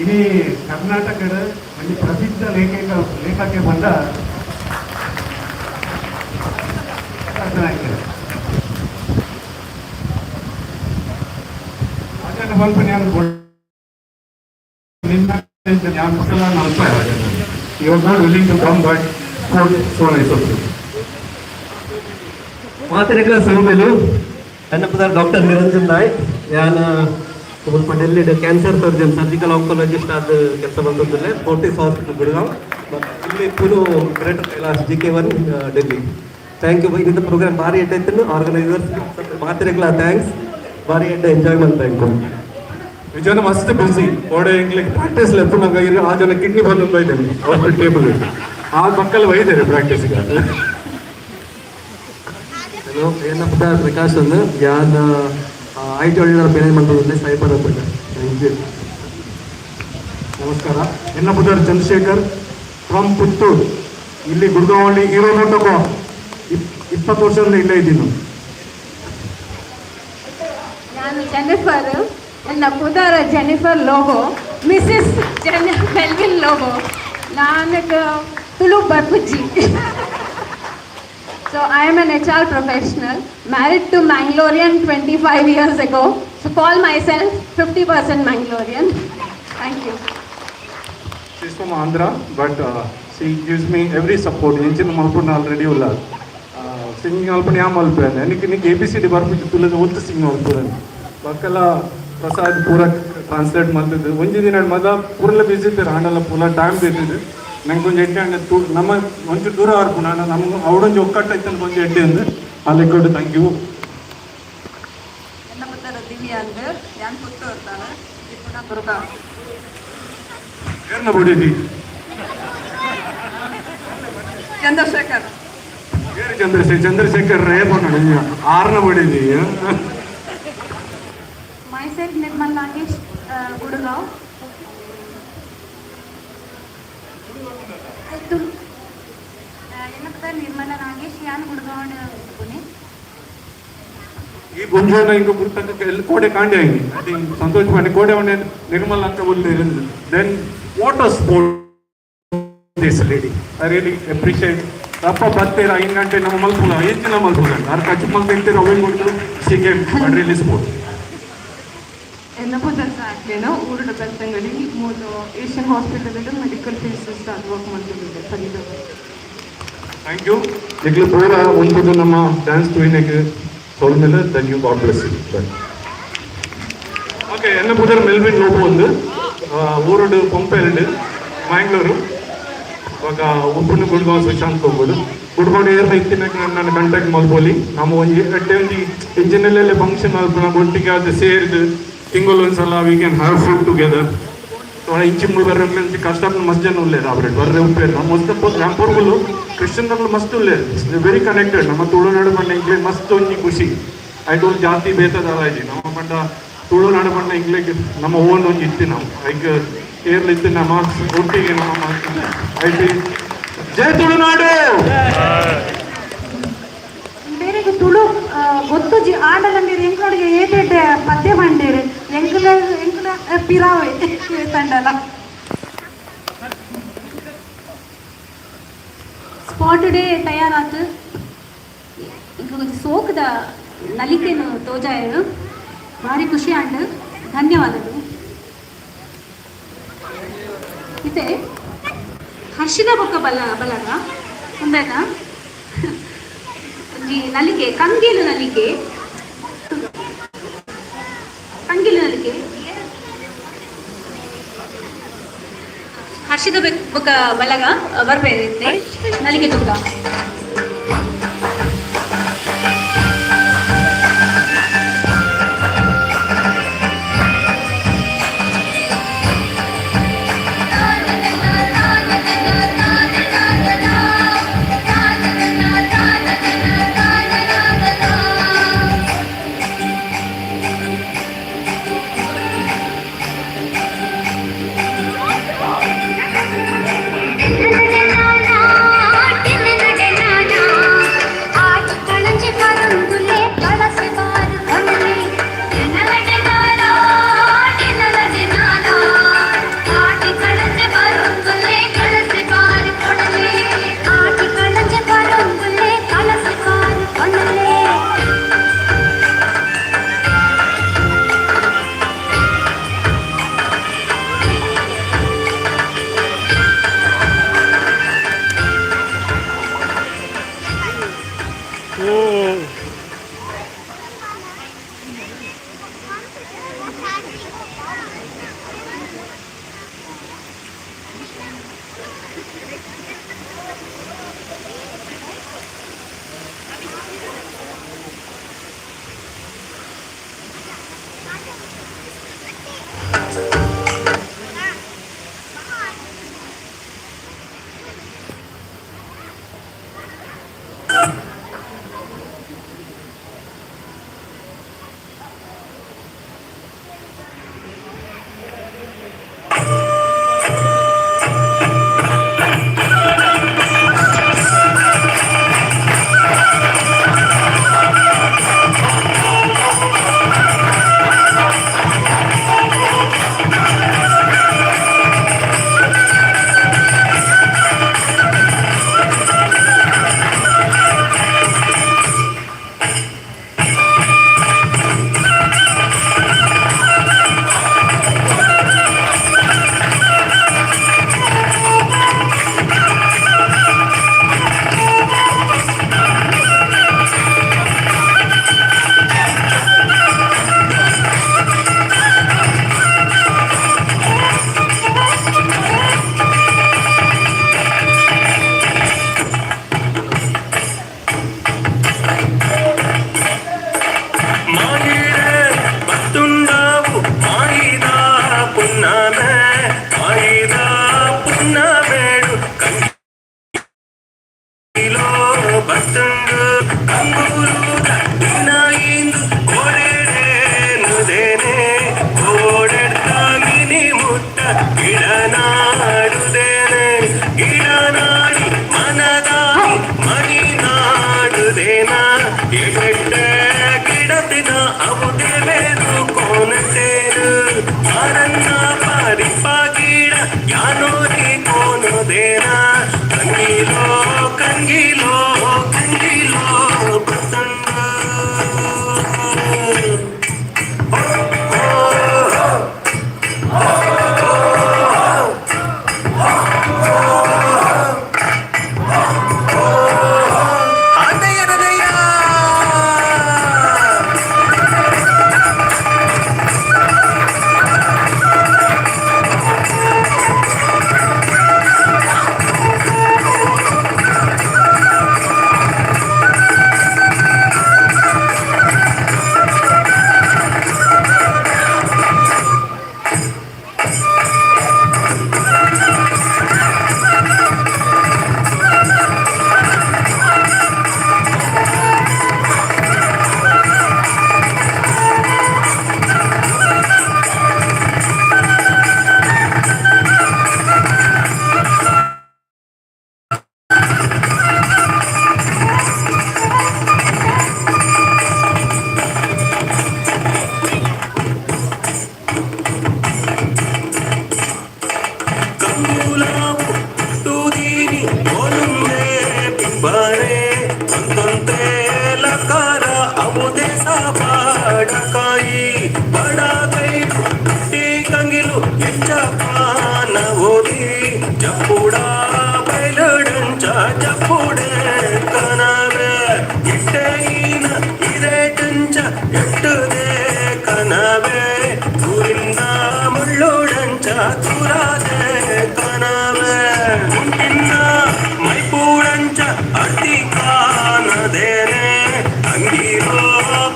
ಇಡೀ ಕರ್ನಾಟಕದ ಒಂದು ಪ್ರಸಿದ್ಧ ಲೇಖಕ ಲೇಖಕ್ಕೆ ಬಂದ ನಾಯಕರು. ಅದನ್ನು ಸ್ವಲ್ಪ ನಾನು ನಿನ್ನ ನಾನು ಅಲ್ಪ. You are not willing to come, but so nice of you. ಮಾತಿನಗಳ ಸುರುಮೆಲು ನನ್ನ ಡಾಕ್ಟರ್ ನಿರಂಜನ್ ನಾಯ್ಕ್. ಯಾನ್ ಮುಲ್ಪ ಡೆಲ್ಲಿಡ್ ಕ್ಯಾನ್ಸರ್ ಸರ್ಜನ್, ಸರ್ಜಿಕಲ್ ಆಂಕಾಲಜಿಸ್ಟ್ ಆದ ಕೆಲಸ ಬಂದದ್ದಿಲ್ಲ, ಫೋರ್ಟಿಸ್ ಹಾಸ್ಪಿಟಲ್, ಗುಡ್ಗಾಂವ್. ಇಲ್ಲಿ ಪುನು Greater Kailash, GK 1, Delhi. Thank you. ಇದರಿಂದ ಪ್ರೋಗ್ರಾಮ್ ಭಾರಿ ಎಡ್ಡೆ ಇತ್ತು. ಆರ್ಗನೈಸರ್ಸ್ ಮಾತಿನಗಳ thanks. ಭಾರಿ ಎಡ್ಡೆ ಎಂಜಾಯ್ ಮಾಡ್ತಾ. ವಿಜಯನ ಮಸ್ತ್ ಬಿಸಿ ಓಡೆ ಎಂಗ್ಲಿಕ್ ಪ್ರಾಕ್ಟೀಸ್ ಲೆಪ್ಪುನಾಗ ಆ ಜನ ಕಿಡ್ನಿ ಬಂದು ಬೈದೇನೆ ಅವ್ರ ಟೇಬಲ್. ಆ ಮಕ್ಕಳು ಬೈದೇನೆ ಪ್ರಾಕ್ಟೀಸ್ಗೆ. ಹಲೋ, ಏನಪ್ಪ, ಪ್ರಕಾಶ್ ಅಂದ್. ಯಾನ್ IT ಒಳ್ಳೆ ಬೇರೆ ಮಂತೊಂದುಲ್ಲೆ ಸೈಬರ್. Thank you. ನಮಸ್ಕಾರ, ಎನ್ನ ಪುದರ್ ಚಂದ್ರಶೇಖರ್, ಫ್ರಮ್ ಪುತ್ತೂರು. ಇಲ್ಲಿ ಗುಡ್ಗಾಂವಲ್ಲಿ ಹೀರೋ ಮೋಟೋಕೋ 20 ವರ್ಷದಿಂದ ಇಲ್ಲೇ ಇದ್ದೀನಿ. ನಾನು ಜೆನಿಫರ್, ನನ್ನ ಪುದರ್ Jennifer Lobo, Mrs Jen Melvin Lobo. ನಾನು Tulu ಬರ್ಪುಜ್ಜಿ. So I am an HR professional, married to Mangalorean 25 years ago. So call myself 50% Mangalorean. Thank you. She's from Andhra, but she gives me every support. ಎಂಚಿನ ಮಲ್ಪುನ already ಉಲ್ಲ. Singing ಮಲ್ಪುನ ಯಾ ಮಲ್ಪೇನೆ. ನಿಕ್ ನಿಕ್ ABCD ಬರ್ಪುಜಿ, ತುಲದ ಒತ್ತು ಸಿಂಗ್ ಮಲ್ಪುನ. ಬಕ್ಕಲ ಪ್ರಸಾದ್ ಪೂರ ಟ್ರಾನ್ಸ್ಲೇಟ್ ಮಲ್ತಿದ್ದು. ಒಂಜಿ ದಿನ ಮದ ಪೂರ್ಲ ಬಿಸಿ ಇತ್ತೆರ್, ಆಂಡಲ ಪೂರ ಟೈಮ್ ಬೇಕಿದ್ದು. ನಂಗೆ ಒಂಜಿ ಎಡ್ಡೆ ಅಂಡ ನಮ್ಮ ಒಂಚೂರು ದೂರ ಆರ್ಪುನ ಆಂಡ ನಮ್ಗೆ ಅವಡೊಂಜಿ ಒಕ್ಕಟ್ಟ ಇತ್ತಂತ ಒಂಜಿ ಎಡ್ಡೆ ಅಂದು ಆ ಲೆಕ್ಕಡ್. Thank you. ಎನ್ನ ಪುದರ್ ದಿವ್ಯಾ ಅಂದ್. ಯಾನ್ ಪುತ್ತೂರ್ದಾಲ್, ಇಪ್ಪುನ ಗುರ್ಗಾಂವ್. ಏರ್ನ ಬುಡಿದಿ? ಚಂದ್ರಶೇಖರ್. ಏರು ಚಂದ್ರಶೇಖರ್? ಚಂದ್ರಶೇಖರ್ ರೇ ಪನ್ನಡ ಆರ್ನ ಬುಡಿದಿ. Myself Nirmal Nagesh, Gurgaon. ಎನ್ನ ನಿರ್ಮಲ ನಾಗೇಶ್, ಯಾನ್ ಗುಡ್ಗಾಂವ್ ಪುಣೆ. ಈ ಬೊಂಜೋನ ಇಂಕ ಗುರ್ತಕ್ಕ ಎಲ್ಲಿ ಕೋಡೆ ಕಾಂಡೆ ಆಗಿ I think Santosh Pandey ಕೋಡೆ ಅವನೇ ನಿರ್ಮಲ್ ಅಂತ ಉಲ್ಲೇರು. Then what a sport this lady. I really appreciate. ಅಪ್ಪ ಬತ್ತೀರ 5 ಗಂಟೆ ನಮ್ಮ ಮಲ್ಪುಲ ಹೆಚ್ಚಿನ ಮಲ್ಪುಲ ಅರ್ಕ ಕಚ್ಚು ತಿಂತೀರ ಅವೇನು ಕೊಡ್ತು. She came, really sport. ಎನ್ನ ಪುದರ್ ಸಾಕ್ಲೇನ, ಊರುಡ ಬೆಳ್ತಂಗಡಿ. ಮೂಲು ಏಷ್ಯನ್ ಹಾಸ್ಪಿಟಲ್ ಮೆಡಿಕಲ್ ಫೀಸಸ್ ಅದು ವರ್ಕ್ ಮಾಡ್ತಿದ್ದೆ, ಫರೀದಾಬಾದ್. Thank you. ನಿಕ್ಲು ಪೂರ ಒಂದು ನಮ್ಮ dance ಟೂಯಿನೆಗ್ ಸೊಲ್ಮೆಲೆ. Thank you. God bless you. Okay. ಎನ್ನ ಪುದರ್ ಮೆಲ್ವಿನ್ ಲೋಬೋ ಒಂದು, ಊರುಡು ಪಂಪೆಲ್ಡ್, ಮ್ಯಾಂಗ್ಳೂರು. ಇವಾಗ ಉಪ್ಪುನ ಗುಡ್ಗಾಂವ್ ಸುಶಾಂತ್ ಹೋಗ್ಬೋದು. ಗುಡ್ಗಾಂವ್ ಏರ್ ಇತ್ತಿನ ನನ್ನ ಕಾಂಟ್ಯಾಕ್ಟ್ ಮಲ್ಪೊಲಿ. ನಮ್ಮ ಒಂಜಿ ಎಡ್ಡೆ ಒಂಜಿ ಇಂಜಿನಲ್ಲೇ ಫಂಕ್ಷನ್ ಮಲ್ಪುನ ಒಟ್ಟಿಗೆ ಅದು ಸೇರಿದು ತಿಂಗಳು ಒಂದ್ಸಲ we can have food together. ಇಂಚಿ ಮುಳು ಬರ್ರೆ ಒಂಜಿ ಕಷ್ಟ ಮಸ್ತ್ ಜನ ಉಲ್ಲೇರು ಆಬ್ರೇಟ್ ಬರ್ರೆ ಉಪ್ಪೇರು. ನಮ್ಮ ಮಸ್ತ್ ನಮ್ಮ ಪೊರ್ಗುಲು ಕ್ರಿಶ್ಚಿಯನ್ ಮಸ್ತ್ ಉಲ್ಲೇರು, ವೆರಿ ಕನೆಕ್ಟೆಡ್. ನಮ್ಮ ತುಳುನಾಡು ಪಂಡ ಇಂಗ್ಲೇ ಮಸ್ತ್ ಒಂಜಿ ಖುಷಿ. ಐಟು ಜಾತಿ ಬೇತದಾಲ ಇಜ್ಜಿ. ನಮ್ಮ ಪಂಡ ತುಳುನಾಡು ಪಂಡ ಇಂಗ್ಲೇಗ್ ನಮ್ಮ ಓನ್ ಒಂಜಿ ಇತ್ತಿ ನಾವು ಐಕ್ ಏರ್ಲು ಇತ್ತಿ ನಮ್ಮ ಒಟ್ಟಿಗೆ ನಮ್ಮ ಐಟಿ. ಜೈ ತುಳುನಾಡು! ಬೇರೆಗೆ ತುಳು ಗೊತ್ತುಜಿ ಆಂಡಲ ನೀರು ಎಂಕ್ಲೊಡಿಗೆ ಏಟೆಡ್ಡೆ ಪದ್ಯ ಪಂಡೇರು. ಎಂಕುಲ ಎಂಕುಲ ಪಿರಾವೆ ತಂಡಲ. Spot day ತಯಾರಾತು. ಇಂಕ ಒಂಜಿ ಸೋಕದ ನಲಿಕೆನು ತೋಜಾಯರು, ಭಾರಿ ಖುಷಿ ಆಂಡ್. ಧನ್ಯವಾದಗಳು. ಇತ್ತೆ ಹರ್ಷಿದ ಬೊಕ್ಕ ಬಲ ಬಲಗ ಉಂದೆನ ಒಂಜಿ ನಲಿಕೆ, ಕಂಗೇಲು ನಲಿಕೆ, ಕಂಗೇಲು ನಲಿಕೆ. ಹರ್ಷಿದ ಬೊಕ್ಕ ಬಲಗ ಬರ್ಬೇಕಿತ್ತೆ ನಲಿಕೆ ತುಕ್ಕ. ಎಡೆಟ್ಟೆ ಗಿಡದಿನ ಅವು ದೇವೇರು ಕೋನತೇರು ಆರನ್ನ ಪಾರಿಪಾಗೀಡ ಯಾನೋರಿ ಕೋನದೇನ ಕಂಗಿಲೋ ಕಂಗಿಲೋ ಕಂಗಿಲೋ ಬತ್ತಂಡ.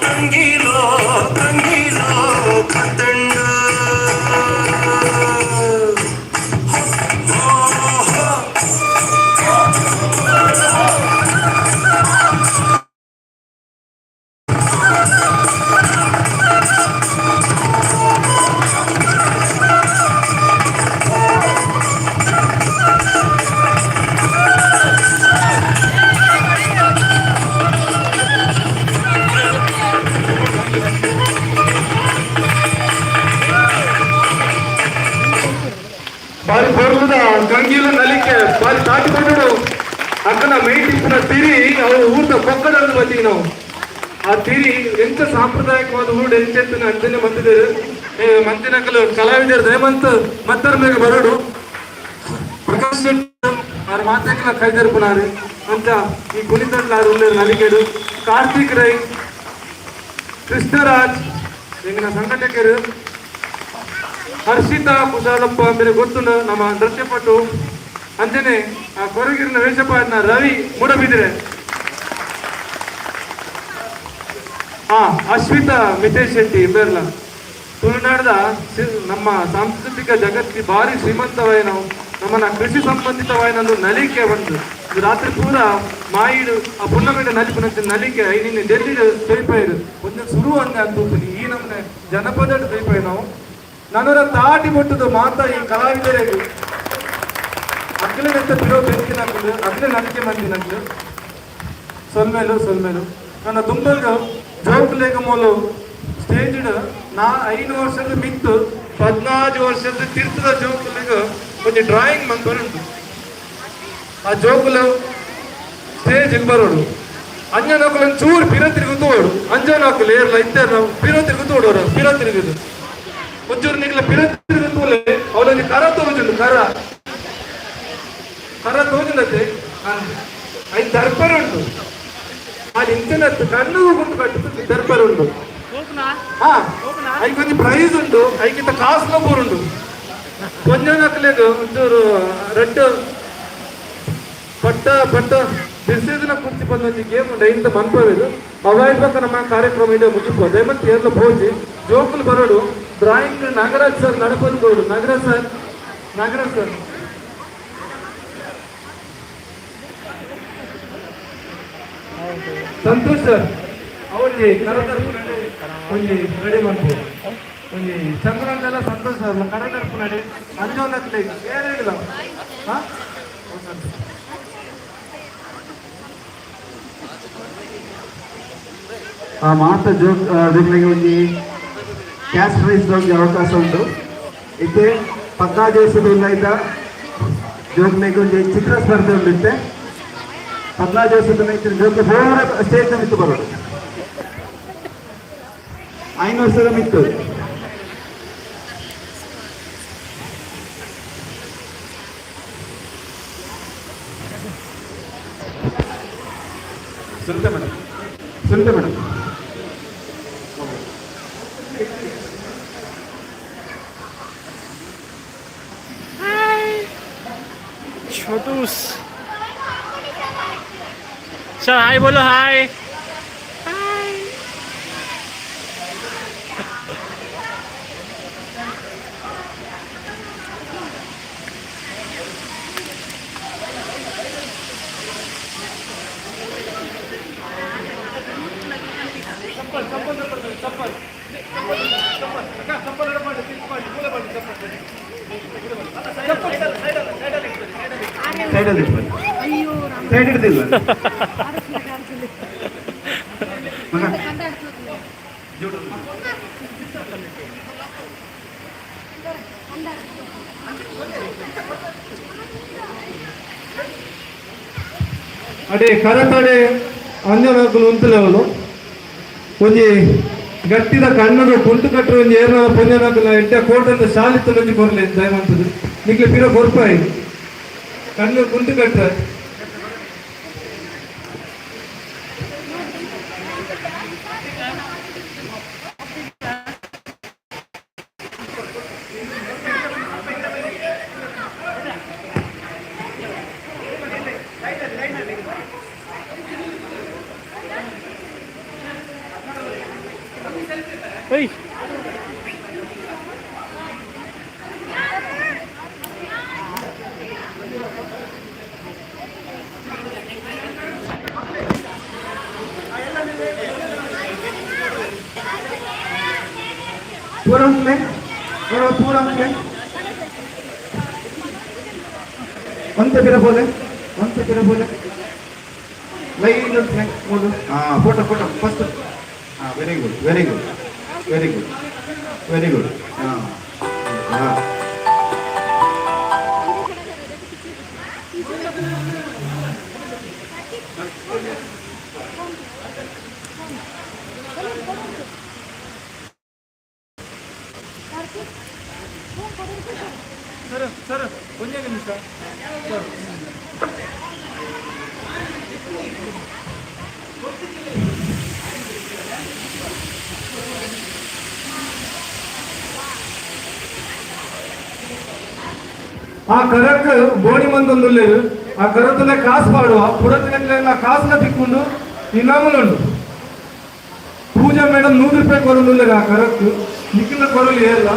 ಕಂಗಿಲೋ ಕಂಗಿಲೋ ಕತ್ತಂಡ. ಬಾರಿ ಪೊರ್ಲುದ ಗಂಗೀಲ ನಲಿಕೆ ಬಾರಿ ತಾಟಿ ಕೊಟ್ಟಡು. ಅಕ್ಕನ ಮೈಟಿಪ್ಪುನ ತಿರಿ ಅವು ಊಟ ಕೊಕ್ಕಡನ್ನು ಬತ್ತೀವಿ ನಾವು. ಆ ತಿರಿ ಎಂತ ಸಾಂಪ್ರದಾಯಿಕವಾದ ಊಟ ಎಂಚೆತ್ತಿನ ಅಂಚನೆ ಬಂದಿದ್ದೇವೆ. ಮಂತಿನಕಲು ಕಲಾವಿದರು ದಯಮಂತ್ ಮತ್ತರ ಮೇಲೆ ಬರೋಡು. ಪ್ರಕಾಶ್ ಶೆಟ್ಟಿ ಆರು ಮಾತಾಕಲ ಕೈದರ್ಪುನಾರು ಅಂತ ಈ ಕುಣಿತಡ್ಲಾರು ಉಳ್ಳೇರು ನಲಿಕೆಡು. ಕಾರ್ತಿಕ್ ರೈ, ಕೃಷ್ಣರಾಜ್ ಎಂಗಿನ ಸಂಘಟಕರು, ಹರ್ಷಿತಾ ಕುಶಾಲಪ್ಪ ಮೇಲೆ ಗೊತ್ತುಂಡು ನಮ್ಮ ನೃತ್ಯಪಟು. ಅಂಚನೆ ಆ ಕೊರಗಿರಿನ ವೇಷಪಾಡಿನ ರವಿ ಮೂಡಬಿದ್ರೆ, ಅಶ್ವಿತಾ ಮಿತೇಶ್ ಶೆಟ್ಟಿ ಇಂಬೆರ್ಲ. ತುಳುನಾಡದ ನಮ್ಮ ಸಾಂಸ್ಕೃತಿಕ ಜಗತ್ತಿ ಭಾರಿ ಶ್ರೀಮಂತವಾಯ ನಾವು ನಮ್ಮನ್ನ ಕೃಷಿ ಸಂಬಂಧಿತವಾಯಿನೊಂದು ನಲಿಕೆ ಬಂದು ಇದು ರಾತ್ರಿ ಪೂರ ಮಾಯಿಡು ಆ ಪುಣ್ಣಮಿಡ ನಲಿಪುನಂಚ ನಲಿಕೆ ಐನಿನ ಡೆಲ್ಲಿ ತೊಯ್ಪಾಯಿರು ಒಂದು ಸುರು ಅಂದ ತೂಪುನಿ ಈ ನಮ್ಮನೆ ಜನಪದ ತೊಯ್ಪಾಯಿ ನಾವು. ನನರ ತಾಟಿ ಬೊಟ್ಟುದು ಮಾತಾ ಈ ಕಲಾವಿದರಿಗೆ ಅಗ್ಲೆನೆತ್ತ ಬಿರೋ ಬೆಂಕಿನಕ್ಲು ಅಗ್ಲೆ ನಲಿಕೆ ಮಂದಿನಕ್ಲು ಸೊಲ್ಮೇಲು ಸೊಲ್ಮೇಲು. ನನ್ನ ದುಂಬಲ್ಗ ಜೋಕ್ಲೇಗ ಮೂಲು ಸ್ಟೇಜ್ ನಾ 5 ವರ್ಷದ ಮಿತ್ತು 14 ವರ್ಷದ ತೀರ್ಥದ ಜೋಕುಲೆಗ್ ಒಂಜಿ ಡ್ರಾಯಿಂಗ್ ಮಂತ್ ಆ ಜೋಕುಲು ಸ್ಟೇಜ್ ಬರೋಡು. ಅಂಜನಕುಲು ಚೂರು ಪಿರ ತಿರುಗುತ್ತೋಡು. ಅಂಜನಕುಲು ಏರ್ಲ ಇತ್ತೆ ನಾವು ಪಿರ ತಿರುಗುತ್ತೋಡು. ಪಿರ ತಿರುಗುದು ಒಂಚೂರು ನಿಗ್ಲ ಪಿರ ತಿರುಗುತ್ತೋಲೆ ಅವಳೊಂಜಿ ಕರ ತೋಜುಂಡು. ಕರ ಕರ ತೋಜುಂಡತ್ತೆ ಐದು ದರ್ಪರ ಉಂಟು. ಅಲ್ಲಿ ಇಂಚಿನತ್ತು ಕಣ್ಣು ಗುಂಟು ಕಟ್ಟು ದರ್ಪರ ಉಂಟು. ಹಾ ಐಕೊಂಜಿ ಪ್ರೈಸ್ ಉಂಟು. ಐಕಿಂತ ಕಾಸ್ಲ ಪೂರುಂಡು. ಒಂಜನಕ್ಲೆಗ್ ಒಂಚೂರು ರೆಡ್ ಪಟ್ಟ ಪಟ್ಟ ಬಿಸಿದಿನ ಕುರ್ಚಿ ಬಂದ ಒಂಜಿ ಗೇಮ್ ಉಂಟು. ಇಂತ ಮನ್ಪವೇದು ಅವಾಯ್ಡ್ ಬಕ್ಕ ನಮ್ಮ ಕಾರ್ಯಕ್ರಮ ಇದೆ ಮುಗಿಪು. ದಯಮಂತ್ ಏರ್ಲ ಪೋಜಿ ಜೋಕುಲು ಬರೋಡು. ಡ್ರಾಯಿಂಗ್ ನಾಗರಾಜ್ ಸರ್ ನಡಪದು ಕೊಡು. Nagaraj sir, Nagaraj sir, Santosh sir ಅವರಿಗೆ ಕರತರ್ಪು ನಡೆ ಒಂಜಿ ರೆಡಿ ಮನ್ಪು. ಒಂಜಿ ಚಂದ್ರಂದೆಲ್ಲ ಸಂತೋಷ್ ಸರ್ ಕರತರ್ಪು ನಡೆ ಅಂಜೋನಕ್ಲೆ ಏರಿಲ್ಲ. ಹಾ ಆ ಮಾತ ಜೋಕ್ ಜೋಕ್ಲೆಗ್ ಒಂಜಿ ಕ್ಯಾಶ್ ಪ್ರೈಸ್ ಒಂಜಿ ಅವಕಾಶ ಉಂಡು. ಇತ್ತೆ 14 ವರ್ಷದ ಉಳ್ಳಾಯ್ತ ಜೋಕ್ಲೆಗ್ ಒಂಜಿ ಚಿತ್ರ ಸ್ಪರ್ಧೆ ಉಂಡು. ಇತ್ತೆ 14 ವರ್ಷದ ಇತ್ತೆ ಜೋಕ್ಲೆ ಪೂರ ಸ್ಟೇಜ್ ಮಿತ್ತು ಬರೋದು. 5 ವರ್ಷದ ಮಿತ್ತು. Sunita madam, Sunita madam. छोटूस सर, हाय बोलो, हाय. ಸೈಡಲ್ಲಿ ಇಟ್ಕೊಳ್ಳಿ. ಸೈಡ್ ಹಿಡ್ದಿಲ್ಲ ಮಗ. ಅಡೆ ಕರತಡೆ ಅಂಜನಾಕುಲು ಉಂತುಲೆವಲು. ಒಂಜಿ ಗಟ್ಟಿದ ಕಣ್ಣುಡು ಕುಂಟು ಕಟ್ಟರು ಒಂಜಿ ಏರ್ನ ಪೊಂಜನಾಕುಲ ಎಡ್ಡೆ ಕೋಟಂದ ಶಾಲಿತ್ತು ಒಂಜಿ ಕೊರ್ಲೆ ದಯವಂತದ್ದು. ನಿಕ್ಲೆ ಪಿರ ಕೊರ್ಪಾಯಿ ಕಣ್ಣು ಕುಂಟು ಕಟ್ಟ. ಏಯ್. ಪೂರ ಉಂಟ್ಲೆ ಪೂರ ಪೂರ ಉಂಟ್ಲೆ. ಒಂತೆ ಪಿರ ಬೋಲೆ, ಒಂತೆ ಪಿರ ಬೋಲೆ. ಲೈನ್ ಉಂಟ್ಲೆ ಮೂಲು. ಹಾಂ, ಫೋಟೋ ಫೋಟೋ ಫಸ್ಟ್. ಹಾಂ, very good, very good, very good, very good. ಹಾಂ ಹಾಂ. ಸರ್ ಸರ್, ಒಂದೇ ನಿಮಿಷ ಸರ್. ಆ ಕರಕ್ ಬೋಣಿ ಮಂದೊಂದುಲ್ಲೇರು. ಆ ಕರತಲೆ ಕಾಸು ಪಾಡುವ ಪುರತಿನ ಕಾಸುನ ತಿಕ್ಕೊಂಡು ಇನಾಮುಲುಂಡು. ಪೂಜಾ ಮೇಡಮ್ 100 ರೂಪಾಯಿ ಕೊರೊಂದುಲ್ಲೇರು. ಆ ಕರಕ್ ನಿಕ್ಕಿನ ಕೊರಲಿ ಏಲ್ಲ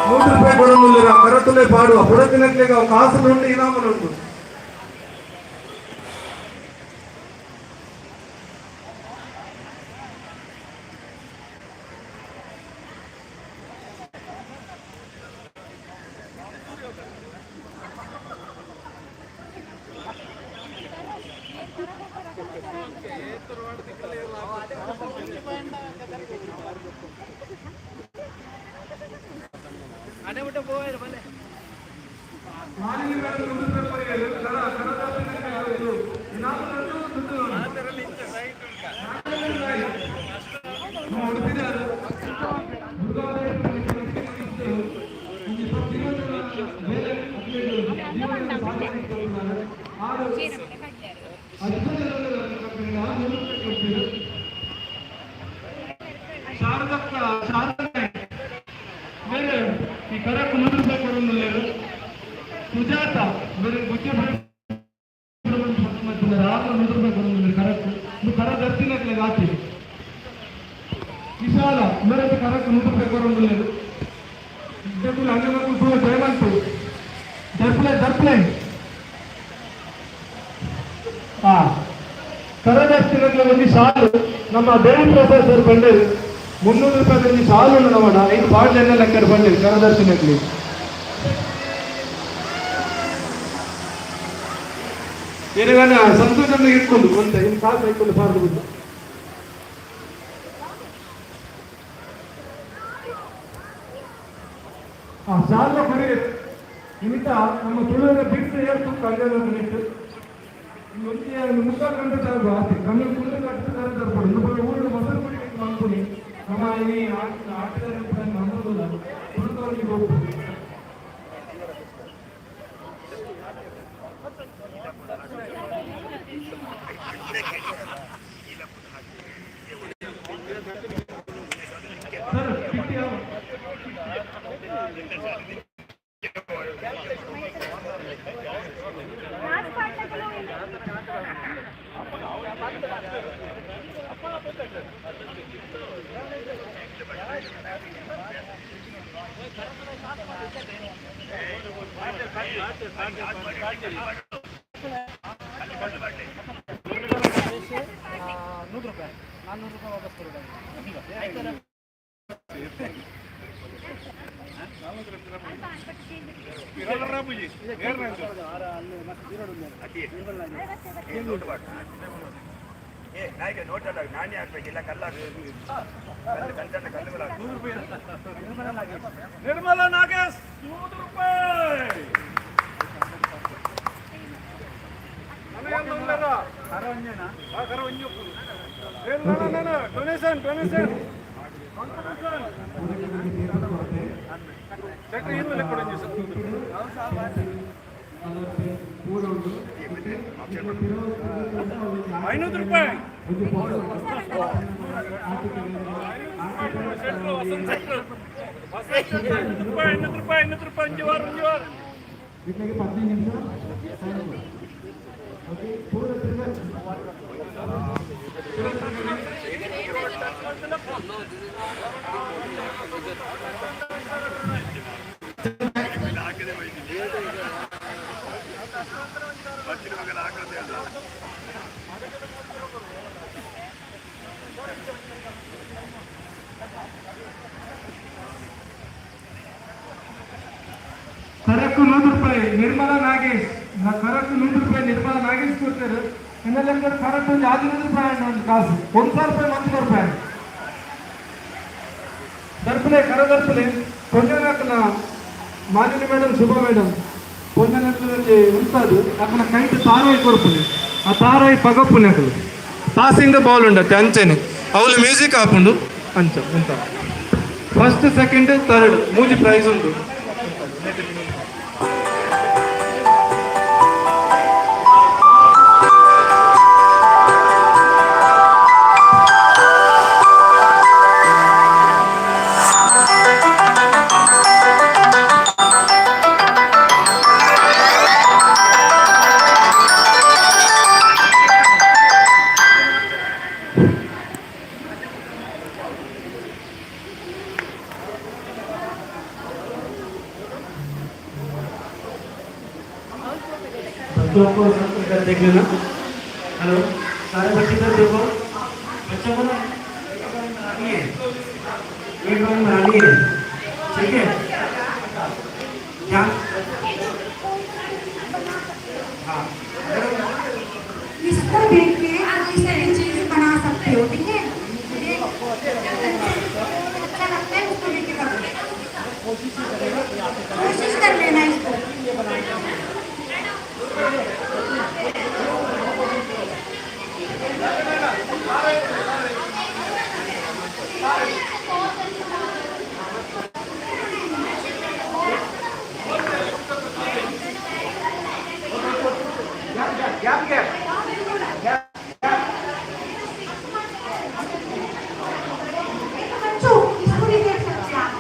100 ರೂಪಾಯಿ ಕೊರೊಂದುಲ್ಲೇರು. ಆ ಕರತಲೆ ಪಾಡುವ ಪುರತಿನಕ್ಲೆಗ್ ಅವು ಕಾಸುಲುಂಡು, ಇನಾಮುಲುಂಡು. ಮಾಲಿನಿ ಮೇಡಮ್ 100 ರೂಪಾಯಿ ಕೊರಿಯರು. ಕರ ಕರದಾತಿನಕ್ಲೆಗ್ ಇನಾಮುಲುಂಡು, ದುಡ್ಡು. ನಮ್ಮ ಉಡುಪಿದಾರು ಶಾರದಕ್ಕ, ಶಾರದಾ ಬೇರೆ ಈ ಕರಕ್ 100 ರೂಪಾಯಿ ಕೊಡೊಂದುಲ್ಲೆರ್. ಸುಜಾತ ಬೇರೆ ಗುಜ್ಜೆ ಆರು 100 ರೂಪಾಯಿ ಕೊಡೊಂದುಲ್ಲೆರ್ ಕರಕ್. ಇದು ಕರ ದರ್ತಿನಕ್ಲೆಗ್ ಆತಿ. ವಿಶಾಲ ಮೇರೆ ಕರಕ್ 100 ರೂಪಾಯಿ ಕೊಡೊಂದುಲ್ಲೆರ್. ಅಂಗನಕ್ಕೂ ಜಯವಂತು ದರ್ಪ್ಲೆ ದರ್ಪ್ಲೆ. ಆ ಕರದರ್ಶನಕ್ಕೆ ಒಂಜಿ ಶಾಲು. ನಮ್ಮ ದೇವಿ ಪ್ರಸಾದ್ ಸರ್ ಬಂಡೇರು 300 ರೂಪಾಯಿ ಒಂಜಿ ಶಾಲು ನಮ್ಮಡ ಐದು ಬಾಟ್ಲೆಲ್ಲ ಲೆಕ್ಕ ಬಂಡೇರು ಕರದರ್ಶನಕ್ಕೆ. ಏನೇನ ಸಂತೋಷ ಇಟ್ಕೊಂಡು ಒಂತ ಇನ್ನು ಕಾಲು ಇಟ್ಕೊಂಡು ಬಾರದು ಬಿಟ್ಟು. ಆ ಶಾಲ ಕೊಡಿ ನಿಮಿತ್ತ ನಮ್ಮ ತುಳುವಿನ ಬಿಟ್ಟು ಏರ್ತು ಕಲ್ಯಾಣ ನಿಟ್ಟು ಒಂಜಿ ಮುಖ ಕಂಡು ತಾರು ಆಸೆ ಕಣ್ಣು ಕುಂಡು ಕಟ್ಟು ತಾರು ತರ್ಪಡು ಇಂದು ಊರು ಮೊಸರು ಕುಡಿ ಮನ್ಪುನಿ. ನಮ್ಮ ಈ ಆಟಗಾರ ನಂಬೋದಿಲ್ಲ, ತುಳುತವರಿಗೆ ಹೋಗ್ಬೋದು. ಸರ್, ಕಿಟ್ಟಿ ಯಾವ ₹100, ₹400 ವಾಪಸ್ ಕೊಡೋದು. ನಿರ್ಮಲಾ ನಾಗೇಶ್ ₹100. Donation, donation. ₹500. ₹500, ₹500, ₹500. ಒಂಜಿ ವಾರ, ಒಂಜಿ ವಾರ. ಇಟ್ಲಿಗೆ 15 ನಿಮಿಷ ಟೈಮ್. ಓಕೆ, ಪೂರ ತಿರ್ಗ. ಕರಕ್ಕು ₹100 ನಿರ್ಮಲಾ ನಾಗೇಶ್. ನಾ ಕರಕ್ಕು ₹100 ನಿರ್ಮಲಾ ನಾಗೇಶ್ ಕೊಡ್ತಾರೆ. ಎನ್ನೆಲ್ಲ ಕರಕ್ಕು ಒಂದು ₹500 ಅಂಡ ಒಂದು ಕಾಸು ₹1000 ಮಂತ್ ರೂಪಾಯಿ. ದರ್ಪಲೆ ಕರ ದರ್ಪಲೆ. ಪೊನ್ನನಾಕನ ಮಾಲಿನಿ ಮೇಡಮ್, ಶುಭ ಮೇಡಮ್, ಪೊನ್ನನಕನಲ್ಲಿ ಉಂಟಾದು ಅಕ್ಕನ ಕೈಟ್ ತಾರಾಯಿ ಕೊರ್ಪುನಿ. ಆ ತಾರಾಯಿ ಪಗಪ್ಪುನಿ. ಅಕಲು ಪಾಸಿಂಗ್ ಬಾಲ್ ಉಂಡತ್ತೆ ಅಂಚೆನೆ ಅವಳು ಮ್ಯೂಸಿಕ್ ಹಾಕೊಂಡು ಅಂಚ ಉಂಟ. ಫಸ್ಟ್, ಸೆಕೆಂಡ್, ಥರ್ಡ್ ಮೂಜಿ ಪ್ರೈಸ್ ಉಂಟು. बच्चों को सब इधर देख लेना। हेलो, सारे बच्चे इधर देखो। बच्चों को ना एक ड्राइंग बनानी है, एक ड्राइंग बनानी है, ठीक है क्या? हाँ। इसको देख के आप इस तरह चीज बना सकते हो, ठीक है? ये अच्छा लगता है, उसको लेके करो, कोशिश कर लेना इसको। बच्चों, इसको भी देख सकते हैं आप।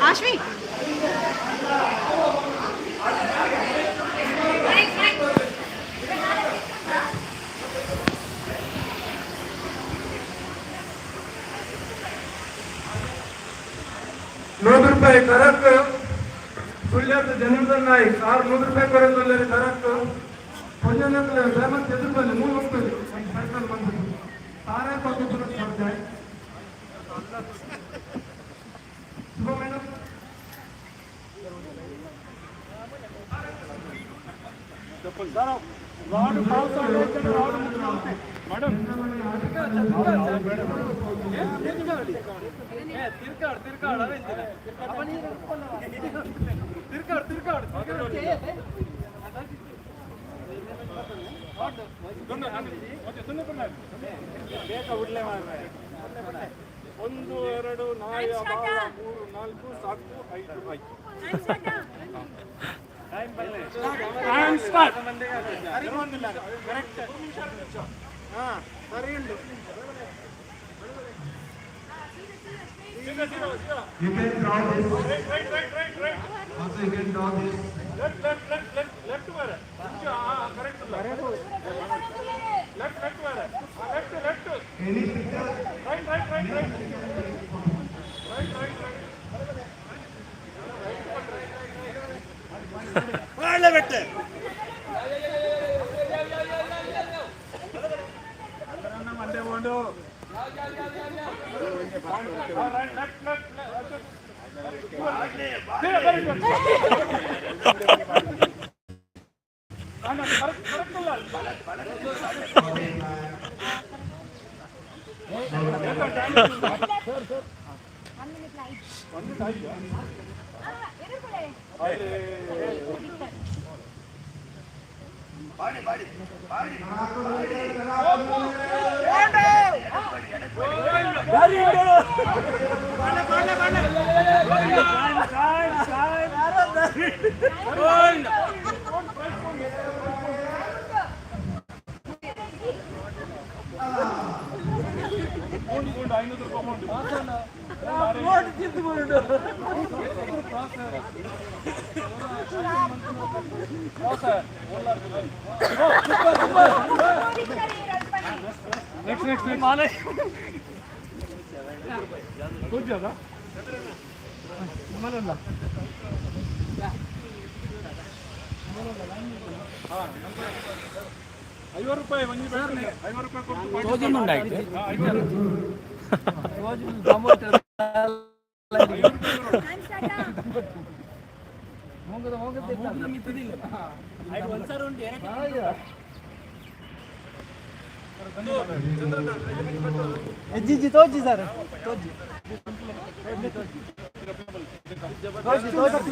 ಆಶ್ವಿ. ₹100 ಕರಕ್ ಸುಳ್ಯದ ಜನಾರ್ದನ್ ನಾಯ್ಕ್. ಆರು ₹100 ಕೊರೊಂದುಲ್ಲೆರ್. ಕರಕ್. ಪೊಂಜನಕ್ಲೆ ದಯಮಂತ್ ಎದುರು ಬನ್ನಿ, ಮೂರು ಹೋಗ್ತದೆ ಸರ್ಕಲ್ ಬಂದು ತಾರೇ ಪಕ್ಕದ ಸ್ಪರ್ಧೆ. ಶುಭ ಮೇಡಮ್. ಮೇಡಮ್, ತಿರ್ಕಾಡ್ ತಿರ್ಕಾಡ್ ಒಂದು ಎರಡು ನಾಯ ಬಾಳ ಮೂರು ನಾಲ್ಕು ಸಾಕು ಐದು ಆಯ್ತು. Time start. ಸರಿ ಉಂಟು. You can draw this. Right, right, right, right, right. Also you can draw this. Left, left, left, left, left ಬೇರೆ. ಕರೆಕ್ಟ್. ಲೆಫ್ಟ್, ಲೆಫ್ಟ್ ಬೇರೆ. Left, left. Any picture. Right, right, right, right, right, right, right. ಬೆಟ್ಟೆ. Right, left, left, left. Correct, correct ಅಲ್ಲ. Next, next, next. ಕೂಜದ ಮನಲ್ಲ. 50 ರೂಪಾಯಿ ಒಂಜಿ ಬೇಡ, 50 ರೂಪಾಯಿ ಕೊಟ್ಟು. 50. ಎಜ್ಜಿಜ್ಜಿ ತೋಜಿ ಸರ್, ತೋಜಿ ತೋಜಿ ತೋಜಿ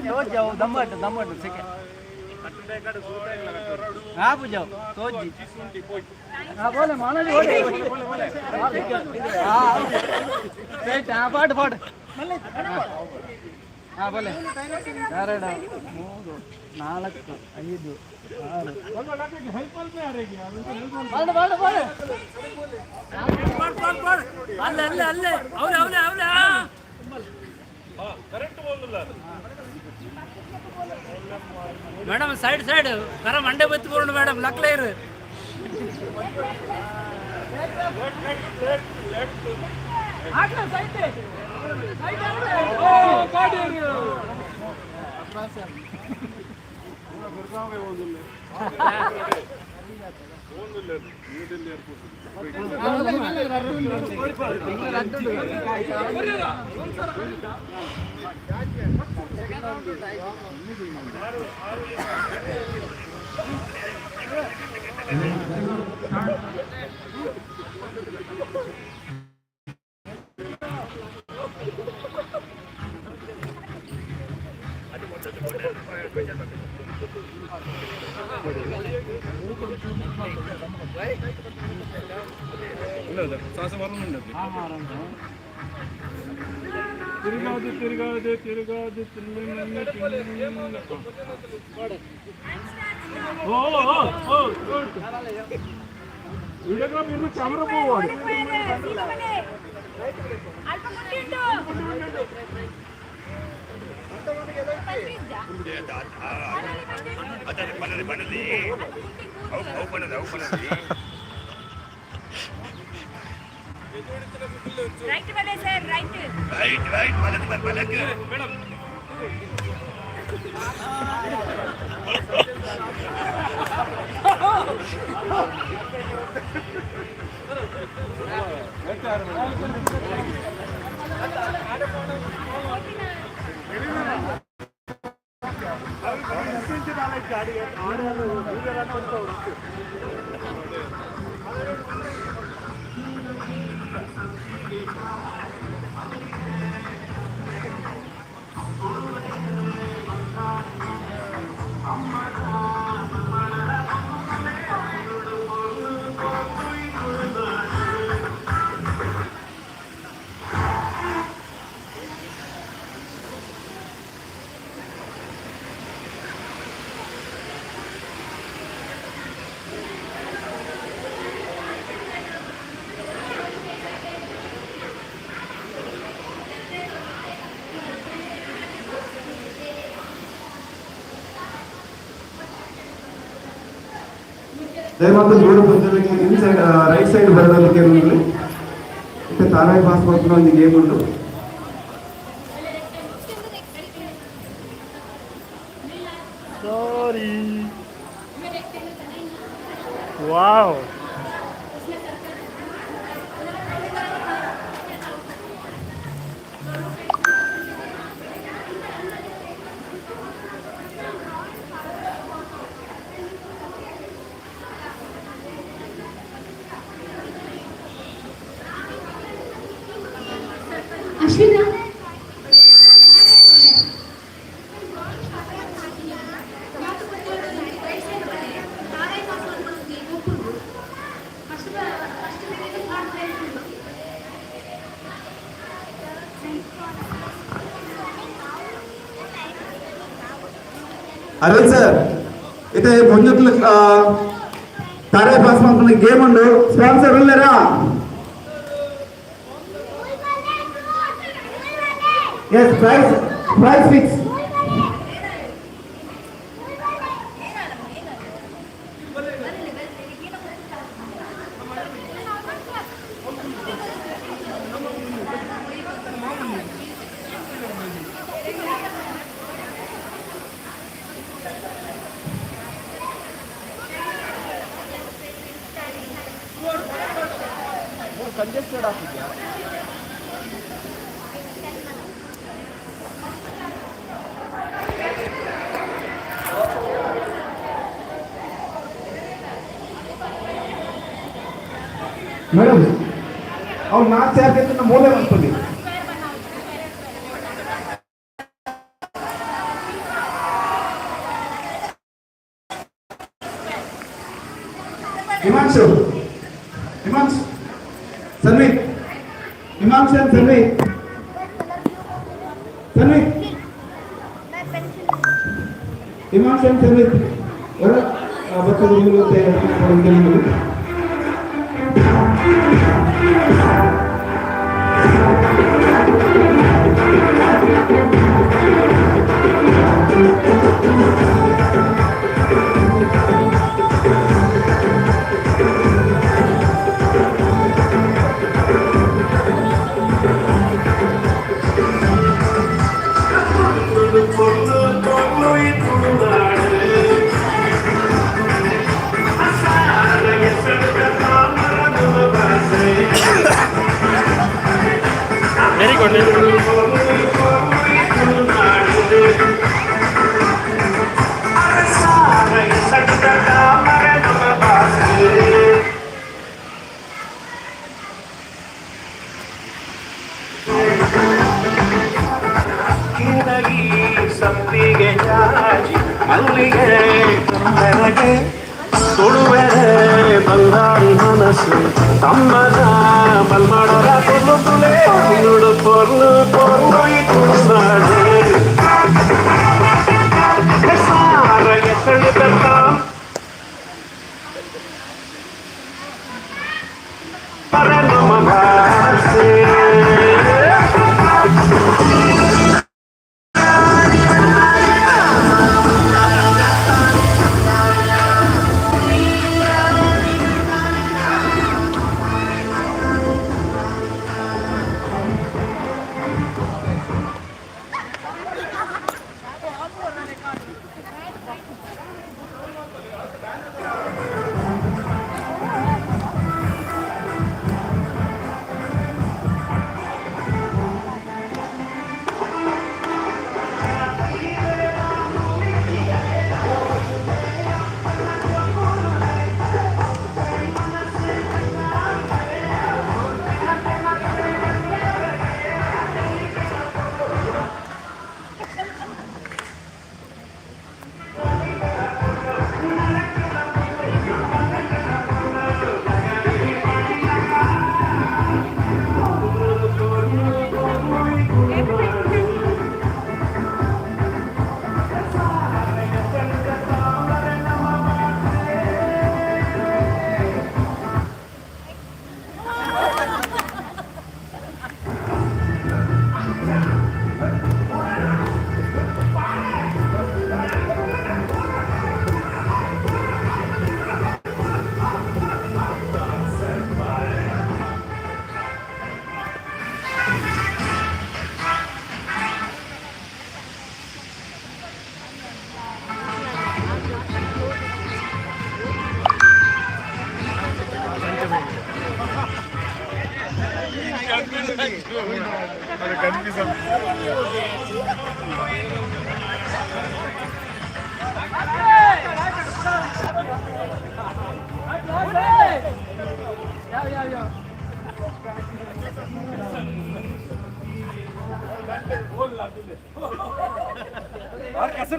ತೋಜಿ. ಅವು ದಮ್ಮಟ್ಟು ದಮ್ಮಟ್ಟು ಸೆಕೆ ಹಾ ಪೂಜಾವ್ ತೋಜಿ. ಹಾ ಬೋಲೆ ಮಾನಲಿ ಓಡೆ. ಹಾ ಹಾ ಪಾಡು ಪಾಡು. ಹಾ ಬೋಲೆ. 2 3 4 5 6. ಪಾಡು ಪಾಡು ಪಾಡು. ಅಲ್ಲೇ ಅಲ್ಲೇ ಅಲ್ಲೇ ಅವನೇ ಅವನೇ ಅವನೇ. ಕರೆಕ್ಟ್ ಹೋಗಲ್ಲ. ಮೇಡಮ್, ಸೈಡ್ ಸೈಡ್ ಕರ ಮಂಡೆ ಬತ್ತಿ ಬರೋಣ ಮೇಡಮ್, ಲಕ್ಲೇರು. Left, left, left. ಸೈಡ್. ಓ ಗಾಡಿ. New Delhi airport. ಇಲ್ಲ, ಸಾಸ ಬರೋಣ. ತಿರುಗಾದು ತಿರುಗಾದು ತಿರುಗಾದು ತಿನ್ನು. ಓ ಓ ಓ, ಗುಡ್. ವಿಡಿಯೋಗ್ರಾಫ್ ಇನ್ನು ಕ್ಯಾಮ್ರಾ ಹೋಗುವಾಗ. ಅಲ್ಪ ಮುಟ್ಟಿಂಡು. ರೈಟ್ ಬಲೆ ಸರ್, ರೈಟ್. ರೈಟ್ ರೈಟ್, ಬಲಕ್ ಬಲಕ್. ಮೇಡಮ್. ದಯಮಾಡಿ ರೋಡ್ ಬಂದವರಿಗೆ ಇನ್ಸೈಡ್ ರೈಟ್ ಸೈಡ್ ಬರೋದಕ್ಕೆ ಮತ್ತೆ ತಾರಾಯಿ ಪಾಸ್ ಒಂದು ಗೇಮ್ ಉಂಟು. ಸಾರಿ. ವಾವ್. ಅಶ್ವಿನ, ಅರವಿಂದ್ ಸರ್, ಇತ್ತೆ ಒಂಜೊತ್ಲು ತಾರಾಯಿ ಪಾಸ್ ಮಲ್ಪುನ ಗೇಮ್ ಉಂಡು. ಸ್ಪಾನ್ಸರ್ ಉಲ್ಲೆರಾ? Yes, prize prize fix. Congested ಆಗ್ತಿದ್ಯಾ? ಮೇಡಮ್, ಅವ್ರು ನಾಲ್ಕು ಚಾರ್ಜ್ ಮೂಲೆ ಮಾಡ್ಕೊಳ್ಳಿ. Himanshu, Himanshu, Sanvi, Himanshu and Sanvi, Sanvi, Himanshu and Sanvi ಅವರ ಬರ್ತದೆ. ನೀವು ವೆರಿ ಗುಡ್, ವೆರಿ ಗುಡ್. ಸಂಪಿಗೆ ಜಾಜಿ ಮಲ್ಲಿಗೆ ಬೆರಗೆ ತುಳುವೆರೆ ಬಂಗಾರಿ ಮನಸ್ಸು ತಮ್ಮನ ಬಲ್ಮಾಡರ ಕೊಲ್ಲು ತುಳೆ ನುಡು ಪೊರ್ಲು ಪೊರ್ಲು ಈ ತುಳುನಾಡು ಸಾರ ಎಸಳು ಬೆತ್ತ ಪರ ನಮ್ಮ ಭಾಷೆ.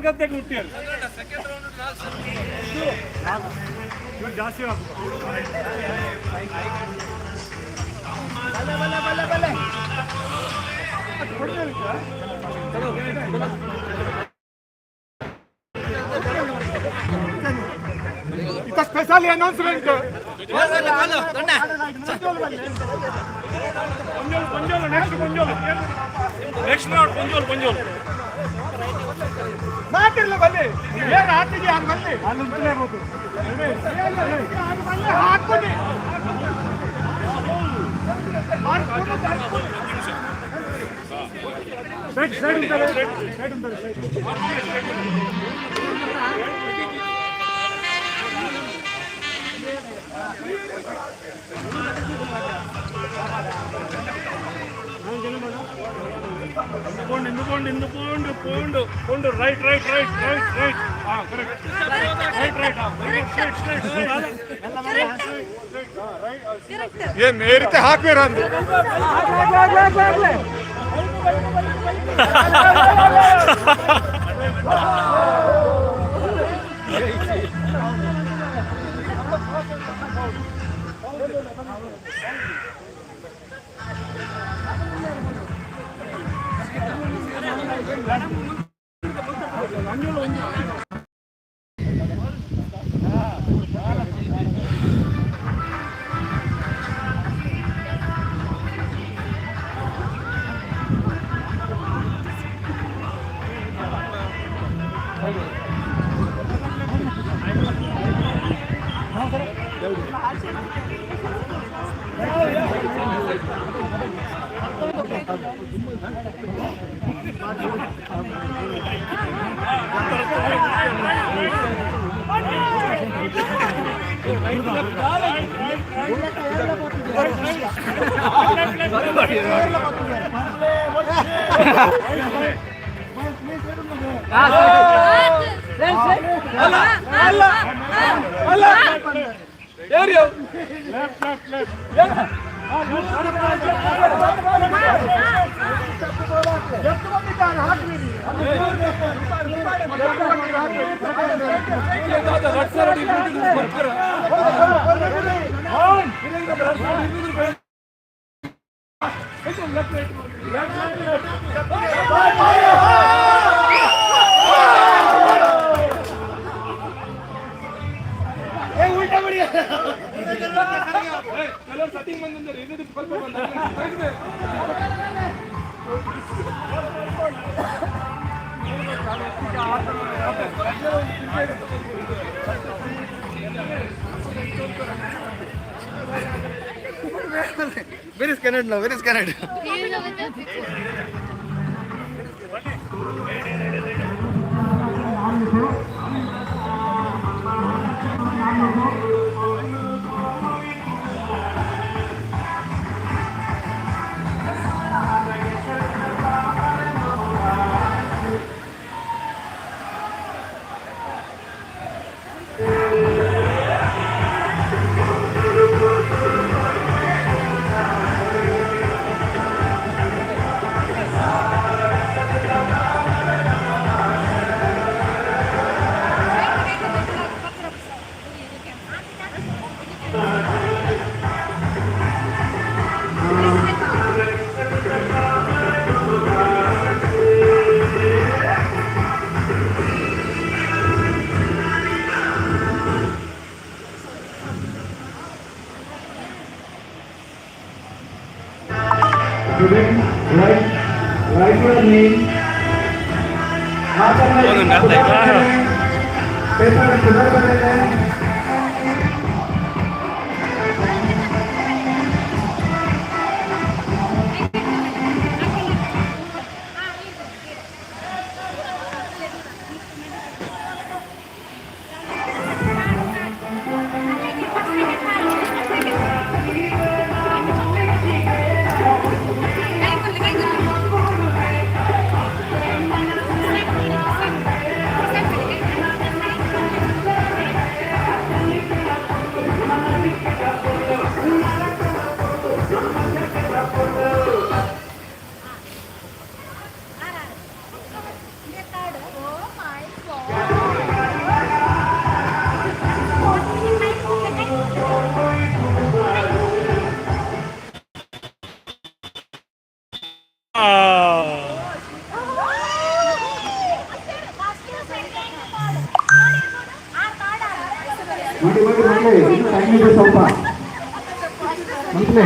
ಕಸರ್ ಮುಟ್ಟಿಯರು ಜಾಸ್ತಿ. Special announcement. ಪಂಜೋಲು, ನೆಕ್ಸ್ಟ್ ಪಂಜೋಲು, ನೆಕ್ಸ್ಟ್ ರೌಂಡ್ ಪಂಜೋಲು, ಪಂಜೋಲು. ಮಾತಿರ್ಲ ಬಲ್ಲಿ ಏನು ಹಾಕಿದ್ಯಾ? ಹಂಗೆ ಬಲ್ಲಿ ಹಾಕ್ಕೊಡಿ. ಸೈಡ್ ಸೈಡ್ ఉంటారు, ಸೈಡ್ ఉంటారు, ಸೈಡ್. ಪೋಂಡು ಇಂದು, ಪೋಂಡು ಇಂದು, ಪೋಂಡು ಪೋಂಡು ಪೋಂಡು. Right right right right right. ಹಾಂ, ಕರೆಕ್ಟ್. ರೈಟ್ ರೈಟ್, ಹಾಂ, ಸ್ಟ್ರೈಟ್ ಸ್ಟ್ರೈಟ್ ಸ್ಟ್ರೈಟ್. ಏನ್ ನೇರಿತೆ ಹಾಕ್ಬೇರ ಅಂದು. Left left left. ಕೆಲವರು ಸೆಟ್ಟಿಂಗ್ ಬಂದಂದ್ರೆ ಇದು ಸ್ವಲ್ಪ ಬಂದ. Where is Canada now? Where is Canada? Student, write your name. Paper ಪುನರ್ ಬರೆದೆ. ಲೈನ್ ಸ್ವಲ್ಪ ಮಲ್ಪಲೆ.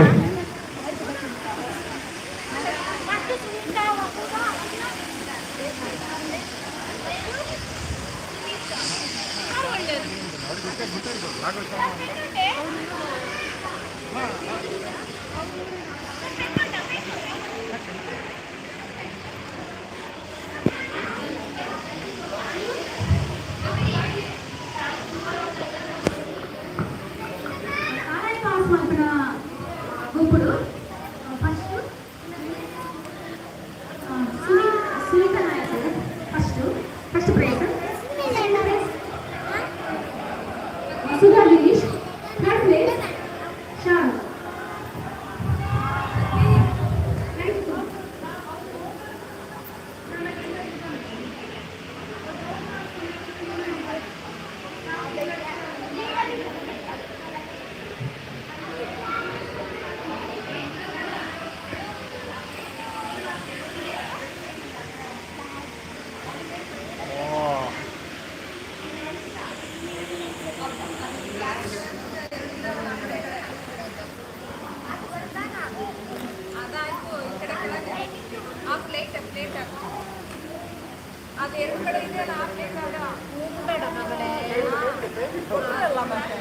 ಆರನೇ ಪಾಸ್ ಮಲ್ಪುನ ಗುಂಪುಡು first Sunitha Nayak, first first prize. Second prize Sudha Girish. Third place Shan. Thank you. ಅದಾಯ್ತು, ಈ ಕಡೆ ಕೆಳಗೆ. ಆ ಪ್ಲೇಟ್, ಪ್ಲೇಟ್ ಹಾಕು. ಅದು ಎರಡು ಕಡೆ ಇದೆಯಲ್ಲ, ಆ ಪ್ಲೇಟ್ ಅಲ್ಲ. ಬೇಡ ಮಗಳೇ, ಕೊಟ್ರಲ್ಲ ಮತ್ತೆ.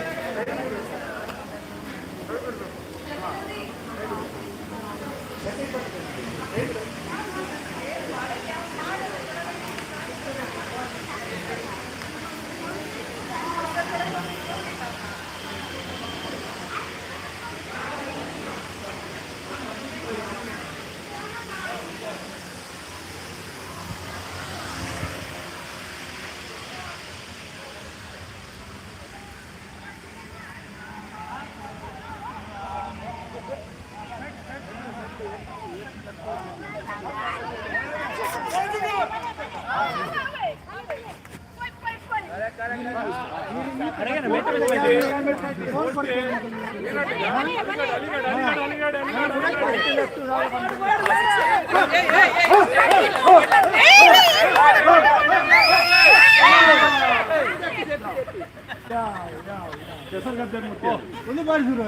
ಒಂದು ಬಾರಿ ಶುರು.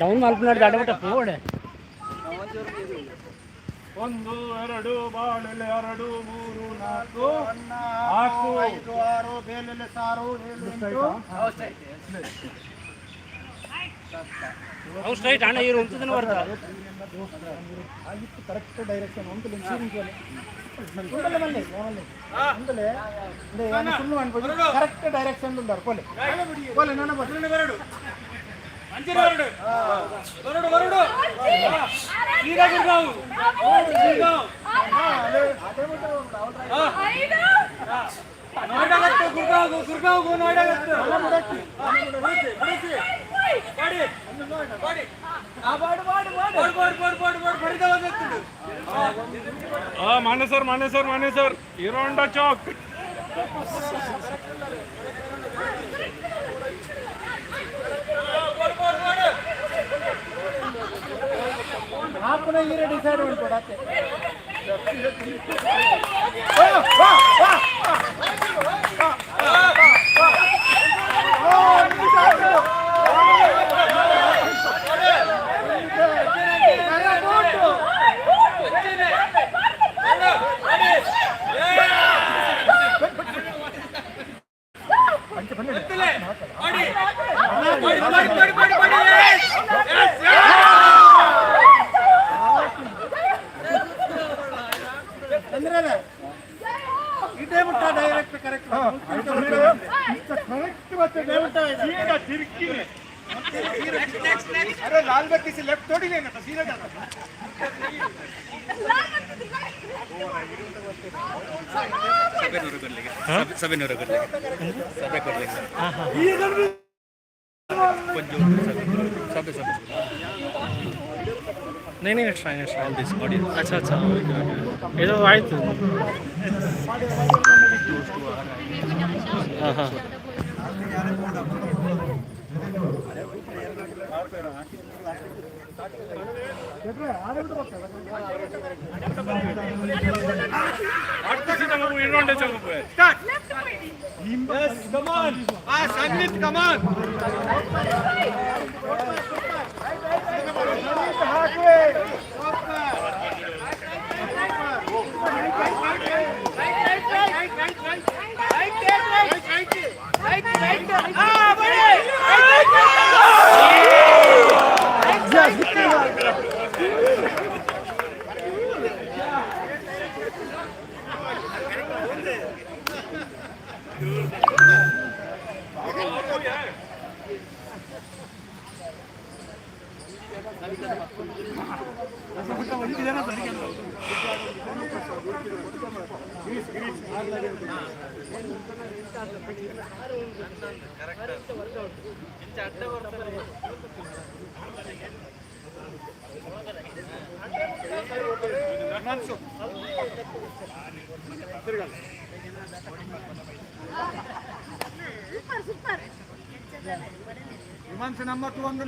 ಡೌನ್ ಮಲ್ಪನಾಡು ದಾಟಬಿಟ್ಟ ಪೋಡೆ. ಒಂದು, ಎರಡು, ಬಾಳೆಲೆ ಎರಡು, ಮೂರು, ನಾಲ್ಕು, ನಾಲ್ಕು, ಐದು, ಆರು, ಬೇಲೆಲೆ ಸಾರು, ಏಳು, ಎಂಟು. ಅವು ಸ್ಟ್ರೈಟ್ ಅಣ್ಣ, ಇವ್ರು ಉಂತದನ್ನ ಬರ್ತಾ. ಆಗಿತ್ತು ಕರೆಕ್ಟ್ ಡೈರೆಕ್ಷನ್. ಒಂದು ಉಂಡಲೆ ಮಲ್ಲೆ ಮಲ್ಲೆ ಉಂಡಲೆ ಸುಳ್ಳು ಅನ್ಬೋದು. ಕರೆಕ್ಟ್ ಡೈರೆಕ್ಷನ್ ಉಂಡಾರು. ಕೊಲೆ ಕೊಲೆ ನನ್ನ ಬರಡು ಅಂಚಿನ ಬರಡು ಬರಡು ಬರಡು ಸೀದಾ ಗುರ್ಗಾಂವ್ ಗುರ್ಗಾಂವ್ ನೋಯ್ಡಾಗತ್ತೆ. ಗುರ್ಗಾಂವ್ ಗುರ್ಗಾಂವ್ ನೋಯ್ಡಾಗತ್ತೆ. ಬಾಡಿ ಬಾಡಿ ಬಾಡಿ ಬಾಡಿ ಬಾಡಿ ಬಾಡಿ ಬಾಡಿ ಫರೀದಾಬಾದ್. Manesar Manesar Manesar, Hero Honda Chowk. ಹಾಪುನ ಈರೆ ಡಿಸೈಡ್ ಮಾಡ್ಕೊಡತ್ತೆ. ಇದೇ ಬಿಟ್ಟ ಡೈರೆಕ್ಟ್ ಕರೆಕ್ಟ್ ಕರೆಕ್ಟ್ ಮತ್ತೆ ಸೀದಾ ತಿರುಕಿನೆ. ಅರೆ ಲಾಲ್ ಬತ್ತಿ ಲೆಫ್ಟ್ ತೋಡಿಲ್ಲ ಸೀದಾ. ಸಭೆ ಕೊಡ್ಲಿಕ್ಕೆ ಸಭೆ ಸಭೆ. नहीं नहीं, it's fine, it's fine. This audience. अच्छा अच्छा, ये तो ಆಯ್ತು. ಹಾಂ ಹಾಂ. Yes, come on. Ah, Sanmit, come on. Himanshu number 2 ಒಂದು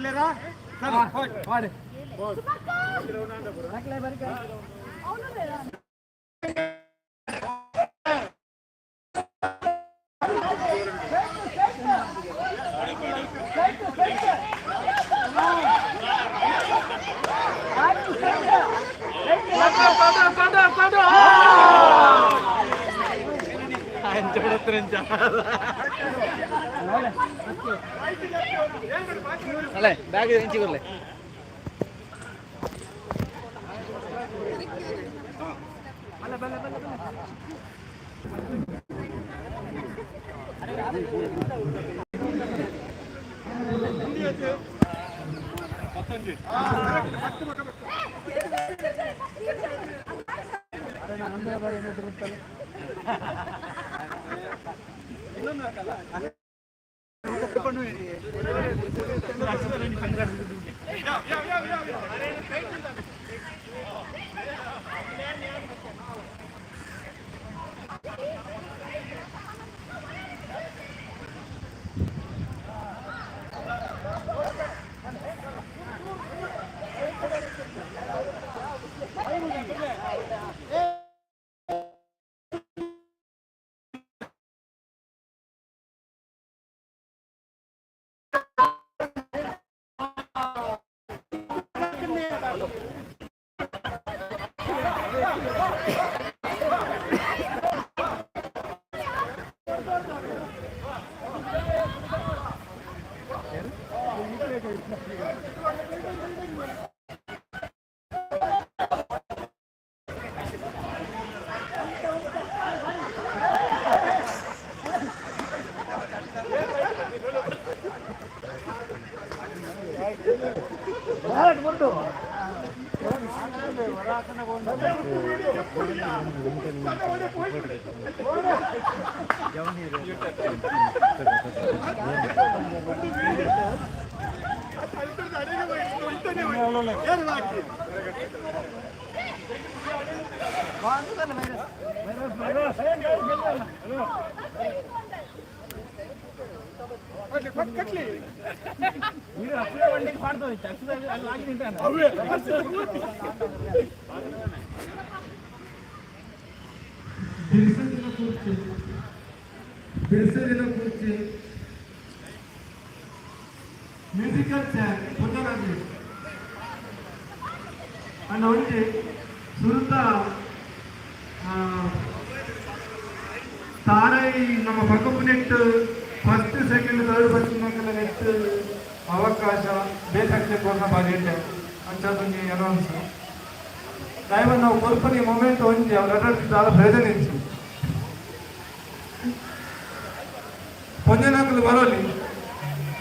ಅಲ್ಲೇ ಬ್ಯಾಗ್ ಇಂಚಿ ಕೊರ್ಲೆ. ಬಿರ್ಸದಿನ ಕುರ್ಚಿ, ಮ್ಯೂಸಿಕಲ್ ಚೇರ್ ಪುನರಾಗಿ ಅಂಡ್ ಒಂಜಿ ಸುರುತ ತಾರೈ ನಮ್ಮ ಪಕ್ಕಪು ನೆಟ್ ಫಸ್ಟ್ ಸೆಕೆಂಡ್ ಥರ್ಡ್ ಬತ್ತಿನಕಲ್ಲ ನೆಟ್ ಅವಕಾಶ ಬೇಕಾಗ್ತದೆ ಕೊರ್ನ ಬಾರಿ ಎಡ್ಡೆ ಅಂಚಾದೊಂಜಿ ಅನೌನ್ಸ್ ದಯವ ನಾವು ಕೊರ್ಪನಿ ಮೊಮೆಂಟ್ ಒಂಜಿ ಅವ್ರ ದಾದ ಪ್ರಯೋಜನ ಇಜ್ಜಿ. ಪೊಂಜನಕುಲು ಬರೋಲಿ.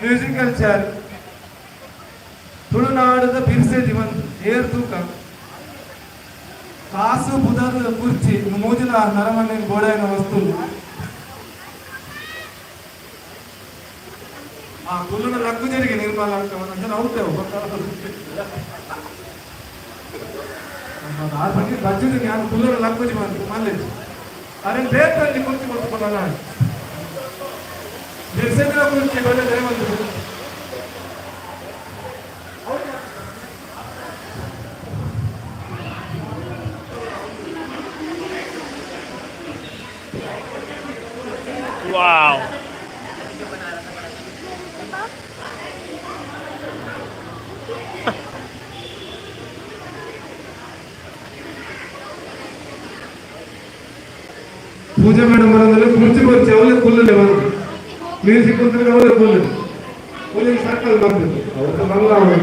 ಮ್ಯೂಸಿಕಲ್ ಚೇರ್ ತುಳುನಾಡದ ಬಿರ್ಸೆ ಜೀವನ್ ಏರ್ ತೂಕ ಕಾಸು ಪುದರ್ ಕುರ್ಚಿ ಮೂಜಿನ ನರಮನೆ ಗೋಡೆಯ ವಸ್ತು. ಆ ಕುಲ್ಲುನ ಲಗ್ಗು ಜರಿಗೆ ನಿರ್ಮಲ ಅಂತ ನೌತೇವೆ. ಆ ಬಗ್ಗೆ ಬಜ್ಜುದು ನಾನು ಕುಲ್ಲರ ಲಕ್ಕುಜಿ ಬಂತು ಮಲ್ಲೇಜ್ ಅರೆ ಬೇತಲ್ಲಿ ಕುರ್ಚಿ ಕೊಡ್ತುಕೊಳ್ಳ ನಾನು ನಿರ್ಸೇಂದ್ರ ಕುರ್ಚಿ ಒಳ್ಳೆ ದೇವಂತು. ವಾವ್. ಪೂಜಾ ಮೇಡಮ್ ಬರೋದ್ರೆ ಕುರ್ಚಿ ಕುರ್ಚಿ ಅವಲೇ ಕುಲ್ಲಲೆ ಬಂದು ಮ್ಯೂಸಿಕ್ ಕುಂತ್ರೆ ಅವಲೇ ಕುಲ್ಲೆ ಕುಲ್ಲಿ ಸರ್ಕಲ್ ಬಂದಿತ್ತು ಅವ್ರ ಮಂಗಳ.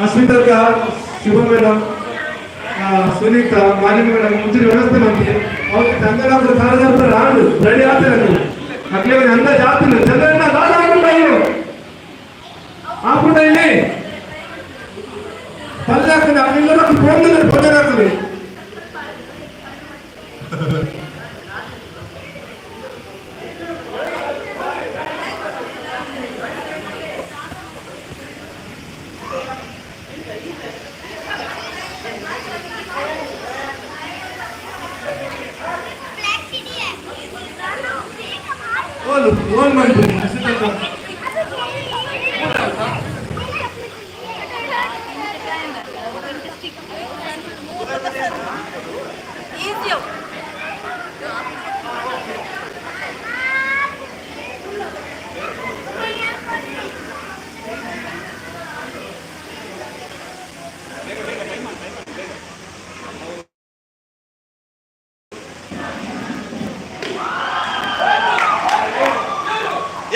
ಅಶ್ವಿತಕ್ಕ, ಶಿವ ಮೇಡಮ್, ಸುನೀತಾ, ಮಾಲಿನಿ ಮೇಡಮ್ ಮುಂಚಿನ ವ್ಯವಸ್ಥೆ ಮಾಡ್ತೀವಿ. ಅವ್ರಿಗೆ ಚಂದನ ಸಾರದಾರ್ಥ ರಾಡು ರೆಡಿ ಆಗ್ತದೆ. ಅಕ್ಲೆ ಒಂದು ಅಂದಾಜು ಆಗ್ತದೆ. ಚಂದ್ರಣ್ಣ ದಾದ ಹಾಕೊಂಡ ಇರು ಹಾಕೊಂಡ ಇಲ್ಲಿ ಪಲ್ಲೆ ಹಾಕುದು ಅಲ್ಲೆಲ್ಲ ಪೊಂದಲ್ಲ ಪೊಂದನ ಹಾಕುದು. ಓಲ್ ಓಲ್ ಮಾಡ್ತೀವಿ ಅಶ್ವಿತಕ್ಕ.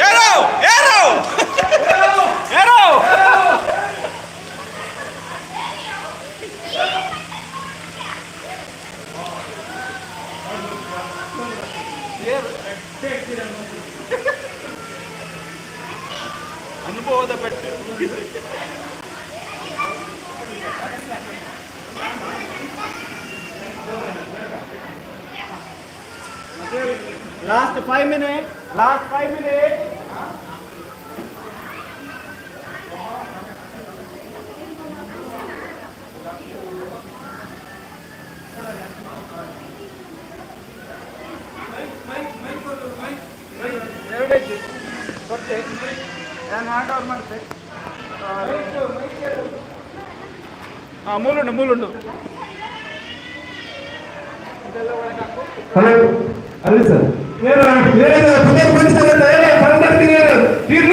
ಏರೋ ಏರೋ ಏರೋ. ಅನುಭವದ ಪೆಟ್ಟು. Last 5 minute, last 5 minute. ಎರಡೈತಿ ಕೊಟ್ಟೆ ನಾನು ಹ್ಯಾಂಡ್ ಓವರ್ ಮಾಡ್ತೆ. ಹಾಂ, ಮೂಲುಂಡು ಮೂಲುಂಡು. ಹಲೋ, ಅಲ್ಲಿ ಸರ್ 200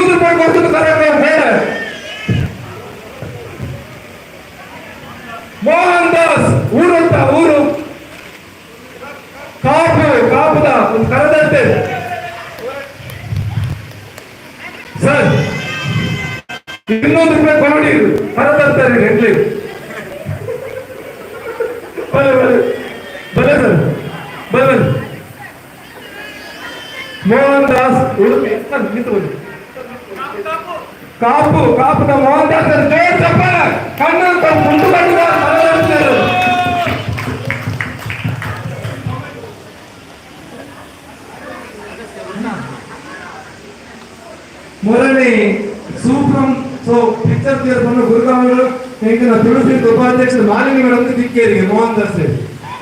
ರೂಪಾಯಿ ಕೊಡ್ತೀನಿ ಕಾರ್ಯಕ್ರಮ. ಮೋಹನ್ ದಾಸ್ ಊರು ಅಂತ ಊರು ಕಾಪು, ಕಾಪುದ ಒಂದು ಕರದಂತೆ ಸರ್. 200 ರೂಪಾಯಿ ಕೊಡಿ ಕರದಂತೆ ಹೆಂಗ್ಲಿ. ಬಲೆ ಬಲೆ ಬಲೆ ಸರ್, ಬಲೆ ಬಲೆ. ಮೋಹನ್ ದಾಸ್ ಉಡುಪಿ ನಿಂತು ಕಾಪು, ಕಾಪುದ ಮೋಹನ್ ದಾಸ್ ಜೋರ್ ಚಪ್ಪಾಳೆ. ಕಣ್ಣು ಮುಂಡು ಕಣ್ಣು. ಮುರಳಿ ಸೂಪ್ರಂ ಸೊ ಪಿಕ್ಚರ್ ಥಿಯೇಟರ್ ಬಂದು ಗುರುಗಾಂವ್ಗಳು ಎಂಕಿನ ತುಳಸಿ ಉಪಾಧ್ಯಕ್ಷ ಮಾಲಿನಿ ಮೇಡಮ್ ದಿಕ್ಕೇರಿಗೆ ಮೋಹನ್ ದಾಸ್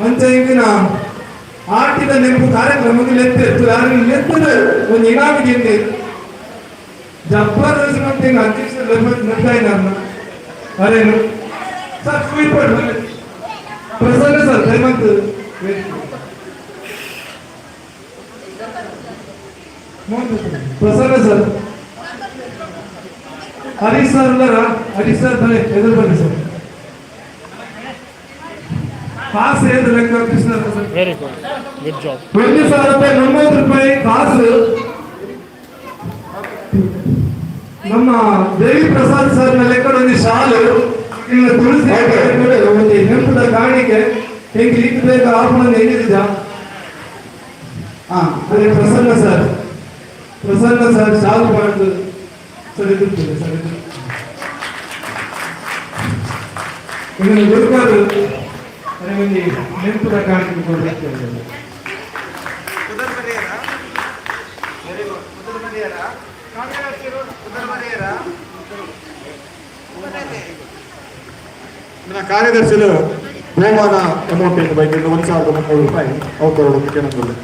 ಅಂಚ ಎಂಕಿನ ಆಟಿದ ನೆನಪು ಕಾರ್ಯಕ್ರಮಕ್ಕೆ ಲೆತ್ತೆ ಲೆತ್ತದ ಒಂದು ಇನಾಮಿ ಗೆಂದೆ ಜಬ್ಬರ್ ಮತ್ತೆ ಅಧ್ಯಕ್ಷ ನನ್ನ ಅರೇನು sir sweeper Prasanna sir Dayamanth Prasanna sir, Harish sir ಅಲ್ಲರ? ಹರೀಶ್ ಸರ್ ಬನ್ನಿ, ಎದುರು ಬನ್ನಿ ಸರ್. ಕಾಸು ಏದು ಲೆಕ್ಕ Krishna sir? Very good, good job. 1000 ರೂಪಾಯಿ, 300 ರೂಪಾಯಿ ಕಾಸು ನಮ್ಮ ದೇವಿ ಪ್ರಸಾದ್ ಸರ್ ನ ಲೆಕ್ಕ. ಒಂದು ಶಾಲು ಇಲ್ಲ ತುಳಸಿ ಒಂದು ನೆಂಪುದ ಕಾಣಿಕೆ. ಹೆಂಗೆ ಈತ ಬೇಗ ಆಪಣ ಹೆಂಗಿದ್ದ? ಹಾ, ಅದೇ ಪ್ರಸನ್ನ ಸರ್, ಪ್ರಸನ್ನ ಸರ್ ಶಾಲು ಮಾಡುದು ಸರ್. ಎದುರ್ತಿದೆ ಸರ್ ಎದುರು. ಇದನ್ನು ಗುರುಕಾರು ಅದೇ ಒಂದು ನೆಂಪುದ ಕಾಣಿಕೆ ಕೊಡ್ಬೇಕು. ಉದರ್ ಬರೆಯರಾ? Very good. ಉದರ್ ಬರೆಯರಾ? ಉದರ್ ಬರೆಯರಾ? Very good. ನನ್ನ ಕಾರ್ಯದರ್ಶಿಲು ಬಹುಮಾನ ಅಮೌಂಟ್ ಏನು ಬೈಕ್ 1300 ರೂಪಾಯಿ ಅವು ಕೊಡೋದಕ್ಕೆ ನಂಗೆ.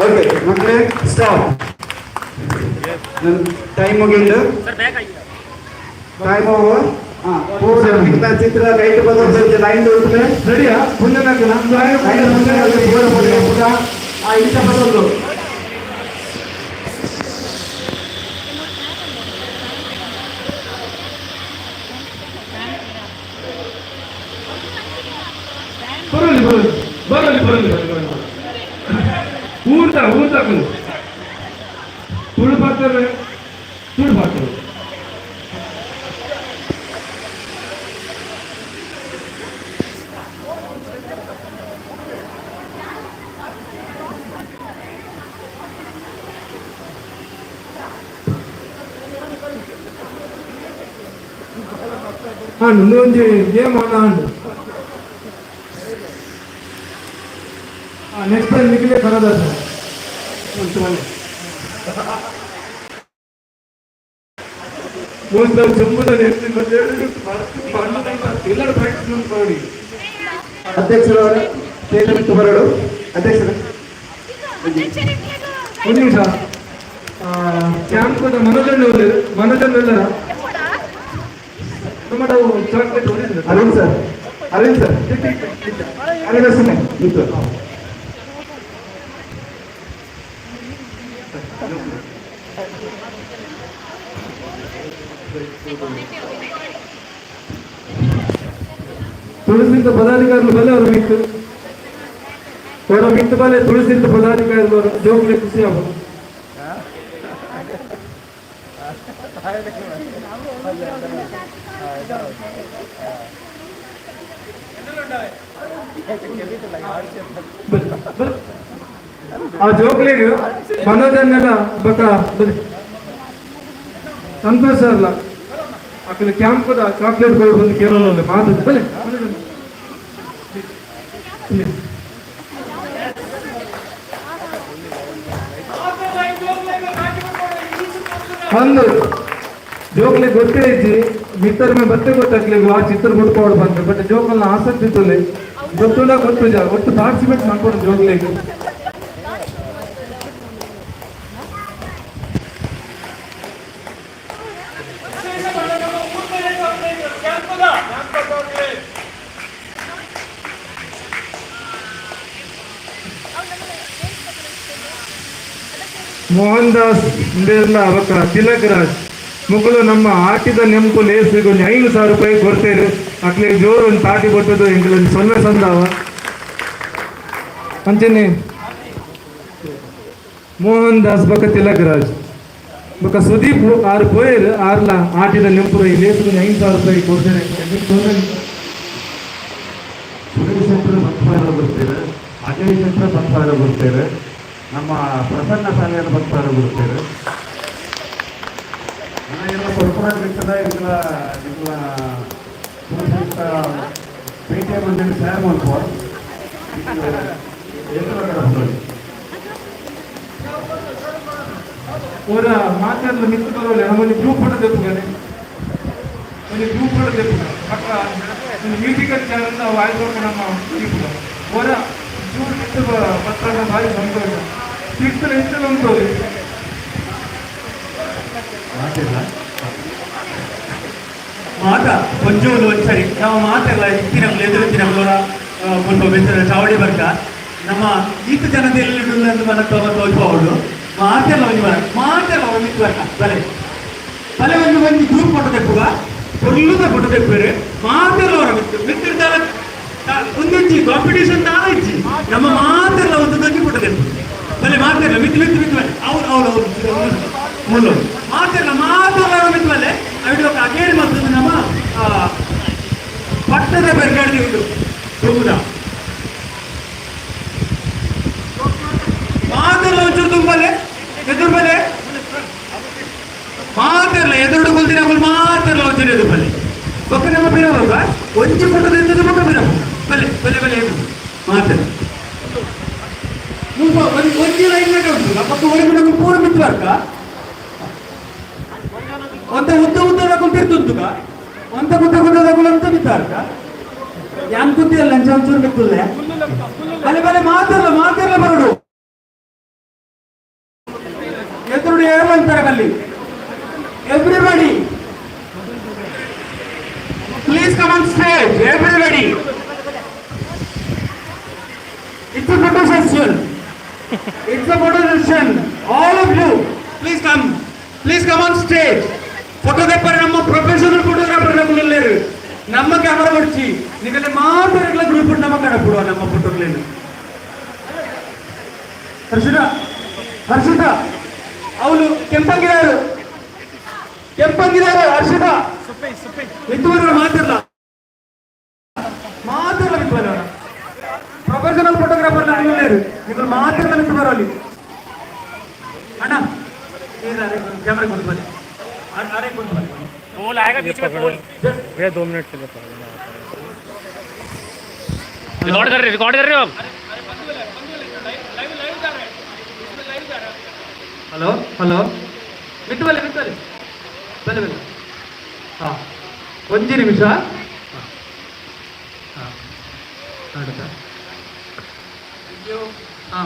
ಓಕೆ ಮಕ್ಕಳೇ, ಸ್ಟಾಪ್. ಟೈಮ್ ಮುಗಿಂಡು, ಟೈಮ್ ಓವರ್. ಚಿತ್ರ ಕೈಟ್ ಬಂದ ಲೈನ್ ದೊಡ್ಡ ರೆಡಿಯಾ ಪುಣ್ಯನಾಗ ಆ ಇಂಥ ಬದಲು. ಬರಲಿ ಬರಲಿ ಬರಲಿ ಬರಲಿ ಬರಲಿ. ಊಟ ಊಟ ತುಳು ಪಾತ್ರೆ, ತುಳು ಪಾತ್ರೆ. ಹಾಂ, ಒಂಜಿ ಗೇಮ್ ಆನ್. ನೆಕ್ಸ್ಟ್ ಟೈಮ್ ನಿಖಿಲೇ ಕರೋದ. ಎಲ್ಲರೂ ಪ್ರಾಕ್ಟೀಸ್ ಮಾಡಿ. ಅಧ್ಯಕ್ಷರವರ ಸ್ಟೇಜ್ ಬರಡು ಅಧ್ಯಕ್ಷರ. ಒಂದು ನಿಮಿಷ, ಕ್ಯಾಂಪ್ ಮನೋಜನ್ ಮನೋಜನ್ ಎಲ್ಲರ tomato chocolate. Arvind sir, Arvind sir, Arvind ಸುಮ್ಮನೆ ನಿಂತು. ತುಳಸಿಂತ ಪದಾಧಿಕಾರಿಗಳು ಬಲೆ ಅವರು ಮಿತ್ತು ಅವರ ಮಿತ್ತು ಬಲೆ ತುಳಸಿಂತ ಪದಾಧಿಕಾರಿಗಳು ಜೋಕ್ಲೆ ಖುಷಿ ಆಗೋದು. ಆ ಜೋಕ್ಲೆಗ್ ಮನೋಜನ್ನೆಲ್ಲ ಬಕ ಬಲಿ ಸಂತೋಷ ಅಲ್ಲ. ಅಕಲ ಕ್ಯಾಂಪ್ ಚಾಕ್ಲೇಟ್ ಬಂದು ಕೇರಳ ಮಾತು ಬಲೆ. ಒಂದು ಜೋಕ್ಲೆ ಗೊತ್ತೇ ಐತಿ, ಮಿತ್ತರ್ ಮೇ ಬತ್ತೆ ಗೊತ್ತಾಗ್ಲಿ ಆ ಚಿತ್ರ ಗುಡ್ಕೋಡ್ ಬಂದ್ರೆ. ಬಟ್ ಜೋಕಲ್ನ ಆಸಕ್ತಿ ತುಲೆ ಗೊತ್ತುಲ್ಲ ಗೊತ್ತು ಜಾ ಒಟ್ಟು ಪಾರ್ಟಿಸಿಪೇಟ್ ಮಾಡ್ಕೊಂಡು ಜೋಕ್ಲೆಗೆ. ಮೋಹನ್ ದಾಸ್ ಇಂದೇರ್ಲ ಅವಕ ತಿಲಕ್ ರಾಜ್ ಮುಗುಳು ನಮ್ಮ ಆಟಿದ ನೆಂಪು ಲೇಸಿಗೆ ಒಂದು 5000 ರೂಪಾಯಿ ಕೊಡ್ತೇವೆ. ಅಕ್ಲೆ ಜೋರು ಒಂದು ತಾಟಿ ಕೊಟ್ಟದ್ದು ಎಂಕಲ್ ಸೊನ್ನೆ ಸಂದಾವ ಅಂಚನೆ. ಮೋಹನ್ ದಾಸ್ ಬಕ ತಿಲಕ್ ರಾಜ್ ಬಕ ಸುದೀಪ್ ಆರು ಪೋಯರ್ ಆರ್ಲ ಆಟಿದ ನೆಂಪು ಈ ಲೇಸಿಗೆ 5000 ರೂಪಾಯಿ ಕೊಡ್ತೇನೆ. ಸುನೀಲ್ ಶೆಟ್ಟರು 10,000 ಕೊಡ್ತೇವೆ, ಅಜಯ್ ಶೆಟ್ಟರು 10,000 ಕೊಡ್ತೇವೆ, ನಮ್ಮ ಪ್ರಸನ್ನ ಸಾಲಿಯನ್ನು 10,000 ಕೊಡ್ತೇವೆ. ಎಲ್ಲ ಕೊರ್ಪೊರೇಟ್ ಇಲ್ಲ ಇಲ್ಲ ಪೇಟೆ ಮಂದಿರ ಶೇರ್ ಮಲ್ಪ ಅವರ ಮಾತಾಡಲು ಮಿತ್ತು ಬರೋಲ್ಲ. ನಮ್ಮಲ್ಲಿ ಗ್ರೂಪ್ ಫೋಟೋ ತೆಪ್ಪುಗಾನೆ, ಒಂದು ಗ್ರೂಪ್ ಫೋಟೋ ತೆಪ್ಪುಗ ಪಕ್ಕ ಒಂದು ಮ್ಯೂಸಿಕಲ್ ಚಾನಲ್ ನಾವು ಆಯ್ತು. ನಮ್ಮ ಅವರ ಚೂರು ಮಿತ್ತು ಪತ್ರ ಭಾರಿ ಸಂತೋಷ ತಿರ್ತಲೆ ಇತ್ತಲ್ಲ ಉಂಟು. ಮಾತಿಲ್ಲ. ಮಾತ ಒಂಜೋಲು ಒಂದ್ಸರಿ ನಾವು ಮಾತೆಲ್ಲ ಇತ್ತಿನಕ್ಲು ಎದುರು ಇತ್ತಿನಕ್ಲು ಮುಲ್ಪ ಬೆಚ್ಚದ ಚಾವಡಿ ಬರ್ಕ ನಮ್ಮ ಈತ ಜನತೆಯಲ್ಲಿ ಮನ ತೋಜ್ಪಾವಳು. ಮಾತೆಲ್ಲ ಒಂಜಿ ಬರ ಮಾತೆಲ್ಲ ಒಂಜಿ ಬರ್ಕ ಬಲೆ ಬಲೆ ಒಂದು ಒಂಜಿ ಗ್ರೂಪ್ ಫೋಟೋ ತೆಪ್ಪುಗ ಪೊರ್ಲುದ ಫೋಟೋ ತೆಪ್ಪೇರು ಮಾತೆಲ್ಲ ಅವರ ಮಿತ್ತು ಮಿತ್ತಿರ್ದಾಲ ಒಂದೊಂಜಿ ಕಾಂಪಿಟೇಷನ್ ದಾಲ ಇಜ್ಜಿ. ನಮ್ಮ ಮಾತೆಲ್ಲ ಒಂದು ದೊಂಜಿ ಫೋಟೋ ತೆಪ್ಪು ಬಲೆ ಮಾತೆಲ್ಲ ಮಿತ್ತು ಮಿತ್ತು ಮಿತ್ತು ಬಲೆ ಅವ್ರು ಅವ್ರು ಅವ್ರು ಮುಳ್ಳು ಮಾತೆಲ್ಲ ಮಾತೆಲ್ಲ ಮಿತ್ತು ಬಲೆ ಅವಿಡು ಅಗೇರಿ ಮತ್ತು ನಮ್ಮ ಪಟ್ಟದ ಬೆರ್ಗಾಡಿ ಉಂಟು ತುಂಬುದ ಮಾತೆಲ್ಲ ಒಂಚೂರು ತುಂಬಲೆ ಎದುರು ಬಲೆ ಮಾತೆಲ್ಲ ಎದುರು ಕೊಲ್ದಿನ ಮಾತೆಲ್ಲ ಒಂಚೂರು ಎದುರು ಬಲೆ ಬೊಕ್ಕ ನಮ್ಮ ಬಿರವಾಗ ಒಂಜಿ ಫೋಟೋದ ಎತ್ತದ ಬೊಕ್ಕ ಬಿರವ ಬಲೆ ಬಲೆ ಬಲೆ ಎದುರು ಮಾತೆಲ್ಲ ಮುಲ್ಪ ಒಂಜಿ ಒಂಜಿ ಲೈನ್ ಉಂಟು ಪಕ್ಕ ಒಳಗೆ ನಮಗೆ ಪೂರ ಮಿತ್ತು ಬರ್ಕ ಒಂತ ಉದ್ದ ಉದ್ದ ದಕುಲು ತಿರ್ತುಂತುಕ ಒಂತ ಗುದ್ದ ಗುದ್ದ ದಕುಲು ಅಂತ ಮಿತ್ತಾರ್ಕ. ಯಾನ್ ಕುತ್ತಿಯಲ್ಲ ಅಂಚ ಒಂಚೂರು ಬಿತ್ತುಲ್ಲೆ. ಬಲೆ ಬಲೆ ಮಾತಿರ್ಲ ಮಾತಿರ್ಲ ಬರಡು ಎದುರುಡು ಏರು ಅಂತಾರೆ ಅಲ್ಲಿ. Everybody please come on stage, everybody. It's a photo session. It's a photo session. All of you, please come. Please come on stage. Photographer ನಮ್ಮ ಪ್ರೊಫೆಷನಲ್ ಫೋಟೋಗ್ರಾಫರ್ ನಮ್ಮಲ್ಲಿರು. ನಮ್ಮ ಕ್ಯಾಮರಾ ಹೊಡ್ಚಿ ನಿಗಲ್ಲಿ ಮಾತ್ರ ಗ್ರೂಪ್ ನಮ್ಮ ಕಡೆ ಬಿಡುವ ನಮ್ಮ ಫೋಟೋಗ್ಲೇನು. ಹರ್ಷಿತಾ, ಹರ್ಷಿತಾ ಅವಳು ಕೆಂಪಂಗಿದಾರು, ಕೆಂಪಂಗಿದಾರು ಹರ್ಷಿತಾ. ಮಿತ್ತುವರ ಮಾತಿರ್ಲ ಮಾತಿರ್ಲ ಮಿತ್ತುವರ ಪ್ರೊಫೆಷನಲ್ ಫೋಟೋಗ್ರಾಫರ್ ನಮ್ಮಲ್ಲಿರು. ನೀವು ಮಾತಿರ್ಲ ಮಿತ್ತುವರ ಅಲ್ಲಿ. ಅಣ್ಣ ಕ್ಯಾಮರಾ ಕೊಟ್ಟು ಬನ್ನಿ, ಅರೆ ಕೊಟ್ಟು ಬನ್ನಿ. पोल आएगा बीच में पोल। भैया 2 मिनट के लिए रिकॉर्ड कर रहे, रिकॉर्ड कर रहे हो आप? ಹಲೋ ಹಲೋ, ಬಿಟ್ಟು ಬಲೆ ಬಿಟ್ಟು ಬಲೆ ಬಲೆ ಬಲೆ. ಹಾ, ಒಂಜಿ ನಿಮಿಷ. ಹಾ ಹಾ,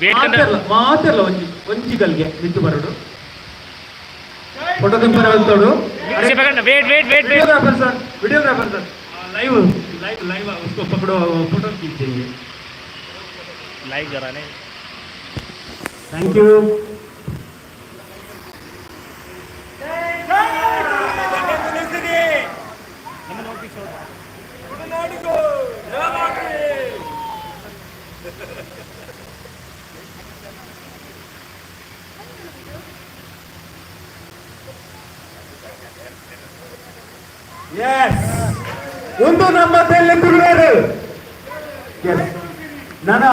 ವೇಟ್ कर ಮಾತಿರ್ಲ ಮಾತಿರ್ಲ ಒಂಜಿ ಒಂಜಿ ಗಲ್ಗೆ ಬಿಟ್ಟು ಬರೋಡು. ಫೋಟೋ ಕೆಂಪರ ತೋಡು. Wait wait wait wait. Videographer sir, videographer sir, live live live, उसको पकड़ो, फोटो खींचेंगे। लाइव जरा नहीं। Thank you. S, ಒಂದು ನಮ್ಮ ತೆಲ್ಲೆ ಎಸ್, ನನ್ನ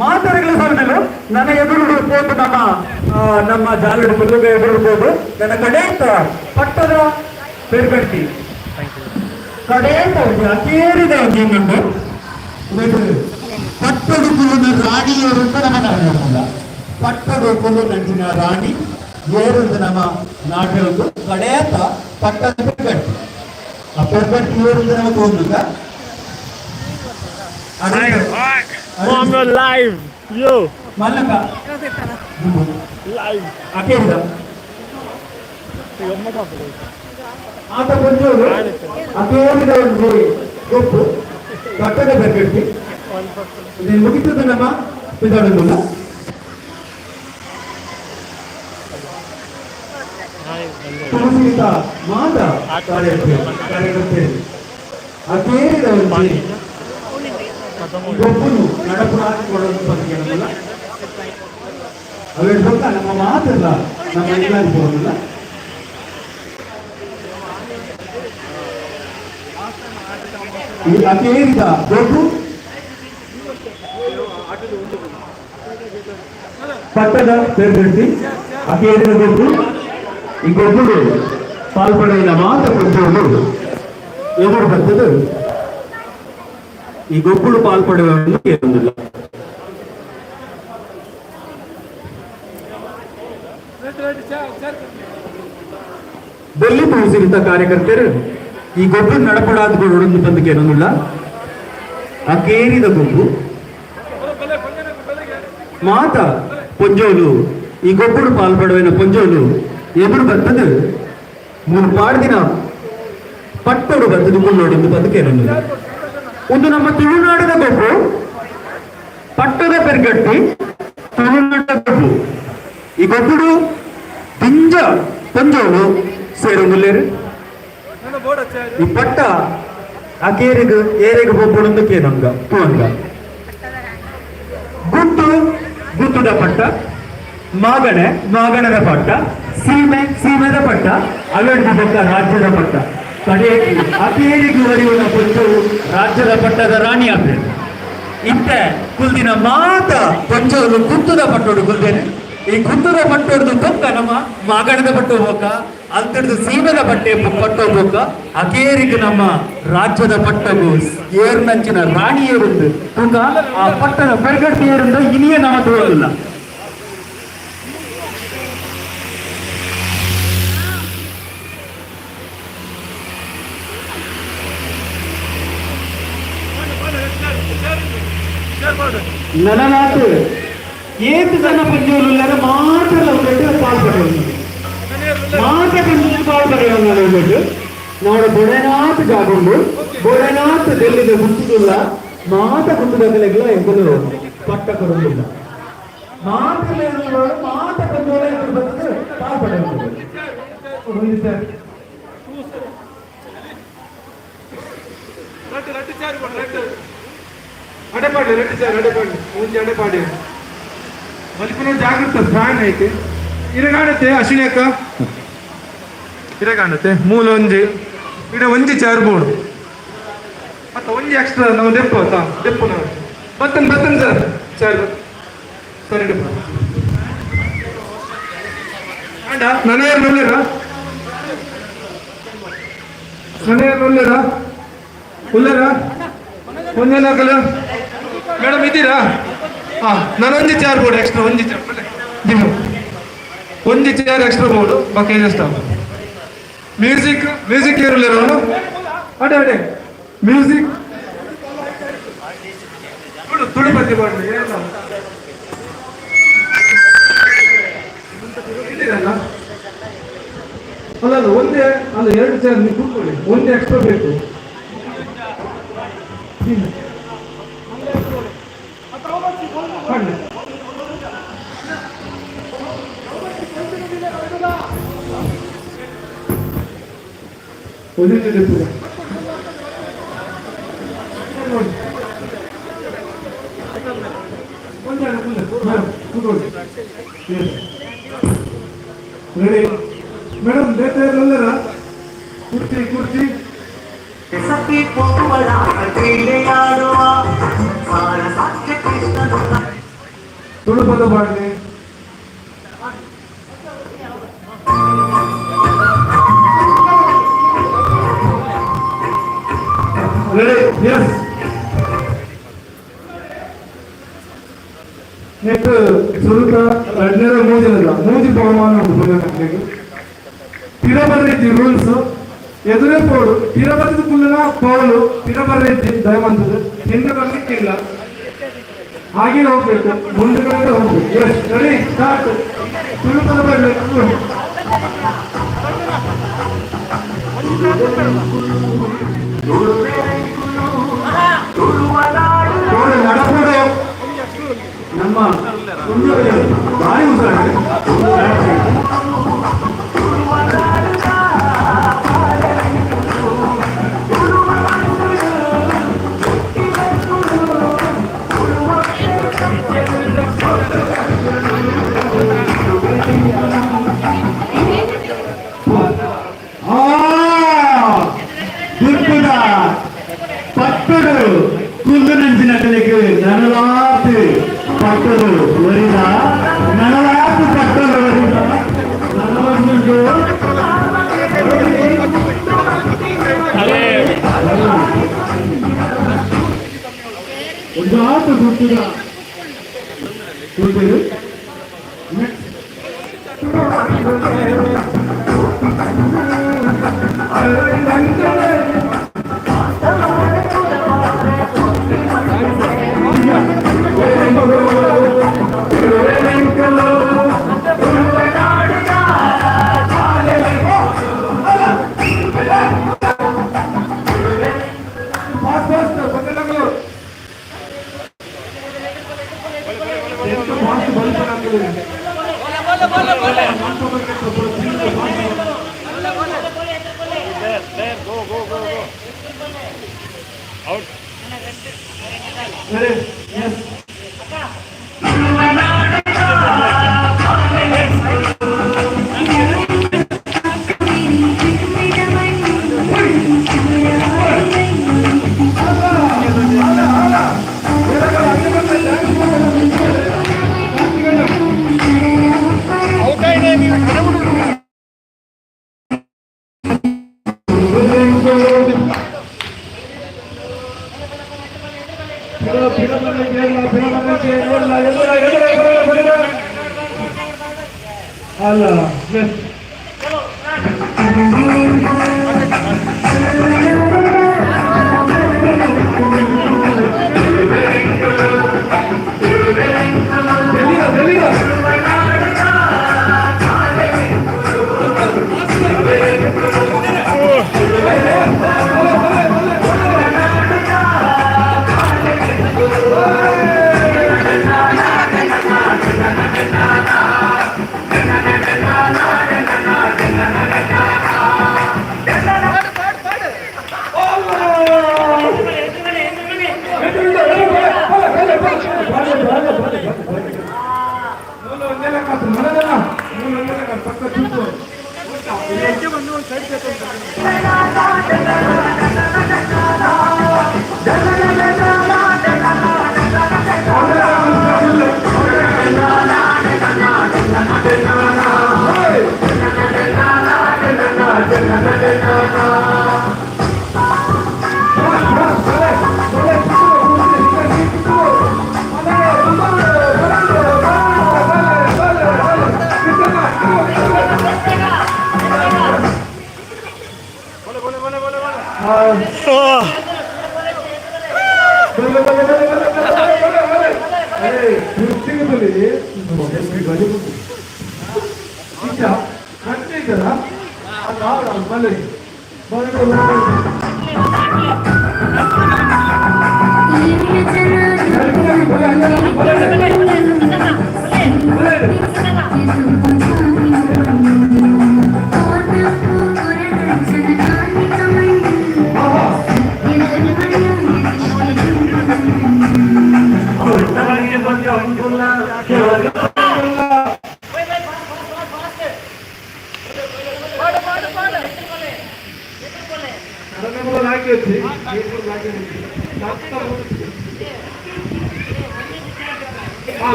ಮಾತಾಡಗಳ ಸಮಯದಲ್ಲೂ ನನ್ನ ಎದುರು ಹೋದು ನಮ್ಮ ನಮ್ಮ ಜಾಲಡು ಕುಲುಗ ಎದುರು ಹೋದು ನನ್ನ ಕಡೆ ಪಟ್ಟದ ಪೇರ್ಗಟ್ಟಿ ಕಡೆ ಅಕೇರಿದ ಒಂಜಿ ಪಟ್ಟಡು ಕುಲುನ ರಾಣಿಯವರು ಅಂತ ನಮ್ಮ ನಾಡಲ್ಲ. ಪಟ್ಟಡು ಕುಲು ನಂಜಿನ ರಾಣಿ ಏರುಂದು ನಮ್ಮ ನಾಟೊಂದು ಕಡೆಯತ ಪಟ್ಟದ ಪೇರ್ಗಟ್ಟಿ. ಆ ಪೇರ್ಗಟ್ಟಿ ಏರುಂದು ನಮಗೆ ತೋಂದುಗ. Oh, I'm not live. Yo. Mallaka Live. ಅಕೇರಿದ ಆತ ಕೊಂಚೋಡು ಅಕೇರಿದ ಒಂಜಿ ಗೊಪ್ಪು ಪಟ್ಟದ ಪೇರ್ಗಟ್ಟಿ. ಇದನ್ನು ಮುಗಿತದ ನಮ್ಮ ಪಿದಾಡೋದಿಲ್ಲ. ತುಳಸಿತ ಮಾತ ಕಾರ್ಯಕರ್ತರು ಅಕೇರಿದ ಒಂಜಿ ಗೊಪ್ಪುನು ನಡಪುರ ಹಾಕಿಕೊಳ್ಳೋದು ಬಗ್ಗೆ ಅವೆರಡು ಗೊತ್ತಾ ನಮ್ಮ ಮಾತಲ್ಲ ನಮ್ಮ ಇಲ್ಲಾರಿ ಹೋಗಲ್ಲ. ಈ ಅಕೇರಿದ ಗೊಬ್ಬು ಪಟ್ಟದ ಪೇರ್ಗಟ್ಟಿ ಅಕೇರಿದ ಗೊಬ್ಬು. ಈ ಗೊಬ್ಬುಡು ಪಾಲ್ಪಡೆಯಿನ ಮಾತ ಕೊಂಚೋಡು ಎದುರು ಬರ್ತದೆ. ಈ ಗೊಬ್ಬುಡು ಪಾಲ್ಪಡೆಯುವ ಕೇಳೊಂದಿಲ್ಲ. ಡೆಲ್ಲಿ ತುಳಸಿರಿತ ಕಾರ್ಯಕರ್ತರು ಈ ಗೊಬ್ಬು ನಡಪಡಾದ ಒಂದು ಬಂದು ಕೇಳೊಂದಿಲ್ಲ. ಅಕೇರಿದ ಗೊಬ್ಬು ಮಾತ ಪೊಂಜೋಲು ಈ ಗೊಬ್ಬುಡು ಪಾಲ್ಪಡುವಿನ ಪೊಂಜೋಲು ಎದುರು ಬರ್ತದೆ. ಮೂರು ಪಾಡ್ದಿನ ಪಟ್ಟೋಡು ಬರ್ತದೆ ಮುನ್ನೋಡು ಬಂದು ಕೇಳೊಂದಿಲ್ಲ. ಒಂದು ನಮ್ಮ ತುಳುನಾಡಿನ ಗೊಬ್ಬು ಪಟ್ಟದ ಪೆರ್ಗಟ್ಟಿ ತುಳುನಾಡಿನ ಗೊಬ್ಬು. ಈ ಗೊಬ್ಬುಡು ದಿಂಜ ಪೊಂಜೋಲು ಸೇರೊಂದುಲ್ಲೇರು. ಈ ಪಟ್ಟ ಅಕೇರಿಗ್ ಏರೆಗ್ ಬೊಬ್ಬುಡೊಂದು ಕೇನಂಗ ತೂವಂಗ. ಗುತ್ತು ಗುತ್ತುದ ಪಟ್ಟ, ಮಾಗಣೆ ಮಾಗಣದ ಪಟ್ಟ, ಸೀಮೆ ಸೀಮೆದ ಪಟ್ಟ, ಅವೆಡ್ದು ಬೊಕ್ಕ ರಾಜ್ಯದ ಪಟ್ಟ. ಕಡೆ ಅಕೇರಿಗ್ ಒರಿಯುವ ಪೊಂಜೋವು ರಾಜ್ಯದ ಪಟ್ಟದ ರಾಣಿ ಆಗ್ಬೇಕು. ಇತ್ತೆ ಕುಲ್ದಿನ ಮಾತ ಪೊಂಜೋಲು ಗುತ್ತುದ ಪಟ್ಟೋಡು ಕುಲ್ದೇನೆ. ಈ ಗುತ್ತದ ಪಟ್ಟೋಡ್ದು ಬೊಕ್ಕ ನಮ್ಮ ಮಾಗಣದ ಪಟ್ಟು ಬೊಕ್ಕ ಅಲ್ತಿಡ್ದು ಸೀಮೆದ ಬಟ್ಟೆ ಪಟ್ಟೋ ಬೊಕ್ಕ ಅಕೇರಿಗ್ ನಮ್ಮ ರಾಜ್ಯದ ಪಟ್ಟಗು ಏರ್ನಂಚಿನ ರಾಣಿ ಏರುಂದು ತೂಕ ಆ ಪಟ್ಟದ ಪೆರ್ಗಟ್ಟಿ ಏರುಂದು ಇನಿಯೇ ನಮ್ಮ ತೋರುದಿಲ್ಲ. ನನನಾತ್ ಏತ್ ಜನ ಪಂಜೋಲುಲ್ಲೆರ್ ಮಾತ್ರ ಉಂಡು ಪಾಲ್ ಪಡೆಯೊಂದು ಮಾತ ಪಂಜೋಲು ಪಾಲ್ ಪಡೆಯೊಂದು ಉಂಡು. ನಾಡು ಬೊಡೆನಾಥ್ ಜಾಗುಂಡು, ಬೊಡೆನಾಥ್ ಡೆಲ್ಲಿದ ಗುತ್ತುದುಲ್ಲ. ಮಾತ ಗುತ್ತುದಕಲೆಗ್ಲ ಎಂಕುಲು ಪಟ್ಟ ಕೊರೊಂದುಲ್ಲ. ಮಾತ ಮಾತ ಪಂಜೋಲ ಎಂಕುಲು ಬತ್ತದು ಪಾಲ್ ಪಡೆಯೊಂದು. ರಡ್ಡು ಚಾರ್ ಕೊಡು, ರಡ್ಡು ಅಡೆಪಾಡಿ, ರಡ್ಡು ಚಾರ್ ಅಡೆಪಾಡಿ, ಒಂಜಿ ಅಡೆಪಾಡಿ. ಮಲ್ಪುನ ಜಾಗ್ರತೆ, ಫ್ಯಾನ್ ಐತೆ. ಇರಗಾಣತೆ ಅಶ್ವಿನಿ ಅಕ್ಕ, ಇರಗಾಣತೆ. ಮೂಲ ಒಂಜಿ ಇಡ ಒಂಜಿ ಚಾರ್ ಬೋರ್ಡ್ ಮತ್ತೆ ಒಂಜಿ ಎಕ್ಸ್ಟ್ರಾ ನಾವು ದೆಪ್ಪು ತಾ ದೆಪ್ಪು. ನಾವು ಬತ್ತನ್ ಬತ್ತನ್ ಸರ್, ಚಾರ್ ಸರಿ ಡೆಪ್ಪು. ಅಂಡ ನನ್ನ ಯಾರು ಉಲ್ಲೇರಾ? ನನ್ನ ಯಾರು ಉಲ್ಲೇರಾ? ಉಲ್ಲೇರಾ? ಒಂದೇನು ಹಾಕಲ್ಲ ಮೇಡಮ್, ಇದ್ದೀರಾ? ಹಾಂ, ನಾನು ಒಂಜಿ ಚಾರ್ ಬೋರ್ಡ್ ಎಕ್ಸ್ಟ್ರಾ, ಒಂಜಿ ಚಾರ್ ದಿನ ಒಂಜಿ ಚಾರ್ ಎಕ್ಸ್ಟ್ರಾ ಬೋರ್ಡು ಬಾಕಿ. ಜಸ್ಟ್ ಮ್ಯೂಸಿಕ್, ಮ್ಯೂಸಿಕ್ ಏರುಲ್ಲೇರ ಅವನು? ಅಡೆ ಅಡೆ ಮ್ಯೂಸಿಕ್ ತುಳು ತುಳು ಪದ್ಯ ಪಾಡ್ಲಿ. ಏನ ಇದ್ದೀರಲ್ಲ? ಅಲ್ಲ ಅಲ್ಲ, ಒಂದೇ ಅಲ್ಲ, ಎರಡು ಚೇರ್ ನೀವು ಕೂತ್ಕೊಳ್ಳಿ, ಒಂದೇ ಎಕ್ಸ್ಟ್ರಾ ಬೇಕು. ಪಾಡ್ಲಿ. ಒಂದೇ ಡೆಪ್ಪು ನೋಡಿ. ಒಂದೇ ಕೂತ್ಕೊಳ್ಳಿ. ರೆಡಿ ಮೇಡಮ್, ಬೇರೆ ಉಲ್ಲೇರಾ? ಕುರ್ಚಿ ಕುರ್ಚಿ. ತುಳು ಪದ ಪಾಡ್ಲಿ. ರೆಡಿ? ಎಸ್. ನೆಕ್ಸ್ಟ್ ಸುರುತ ರಡ್ಡನೇದ ಮೂಜಿನಲ್ಲ ಮೂಜಿ ಬಹುಮಾನ ಉಂಟು ಪುಣ್ಯನಕ್ಲೆಗ್. ಪಿರ ಬರ್ರೈತಿ ರೂಲ್ಸ್, ಎದುರೇ ಪೋಡು. ಪಿರ ಬತ್ತದ ಕುಲ್ಲನ ಪೌಲು, ಪಿರ ಬರ್ರೈತಿ ದಯಮಂತದ. ಹಿಂದೆ ಬರ್ಲಿಕ್ಕಿಲ್ಲ, ಹಾಗೆ ಹೋಗ್ಬೇಕು, ಮುಂದೆ ಕಡೆ ಹೋಗ್ಬೇಕು. S, ready, start. ತುಳು ಪದ ಬರ್ಬೇಕು. ನೋಡಿ ನಡಪುಡು ನಮ್ಮ ಭಾರಿ ಉಸಾರೆ. ಗುರ್ಪುದ ಪಟ್ಟಡು ಕುಂದು ನಂಚಿನಕಲಿಗೆ ನನಲಾತು ಪಟ್ಟಡು ಒರಿದ, ನನಲಾತು ಪಟ್ಟಡು ಒರಿದ ನನವೊಂದುಂಡು. ಒಂದಾತು ಗುರ್ತುದ ಗುರ್ತುದು. ಫಾಸ್ಟ್ ಫಾಸ್ಟ್ ಪಂದ್ಯನಗಳು, ಎಂತ fast ಬಲ್ಪನಾಗ್ತದೆ. There, there, go, go, go, go. Out. Ready? Yes. ಅಲ್ಲ ಎಸ್.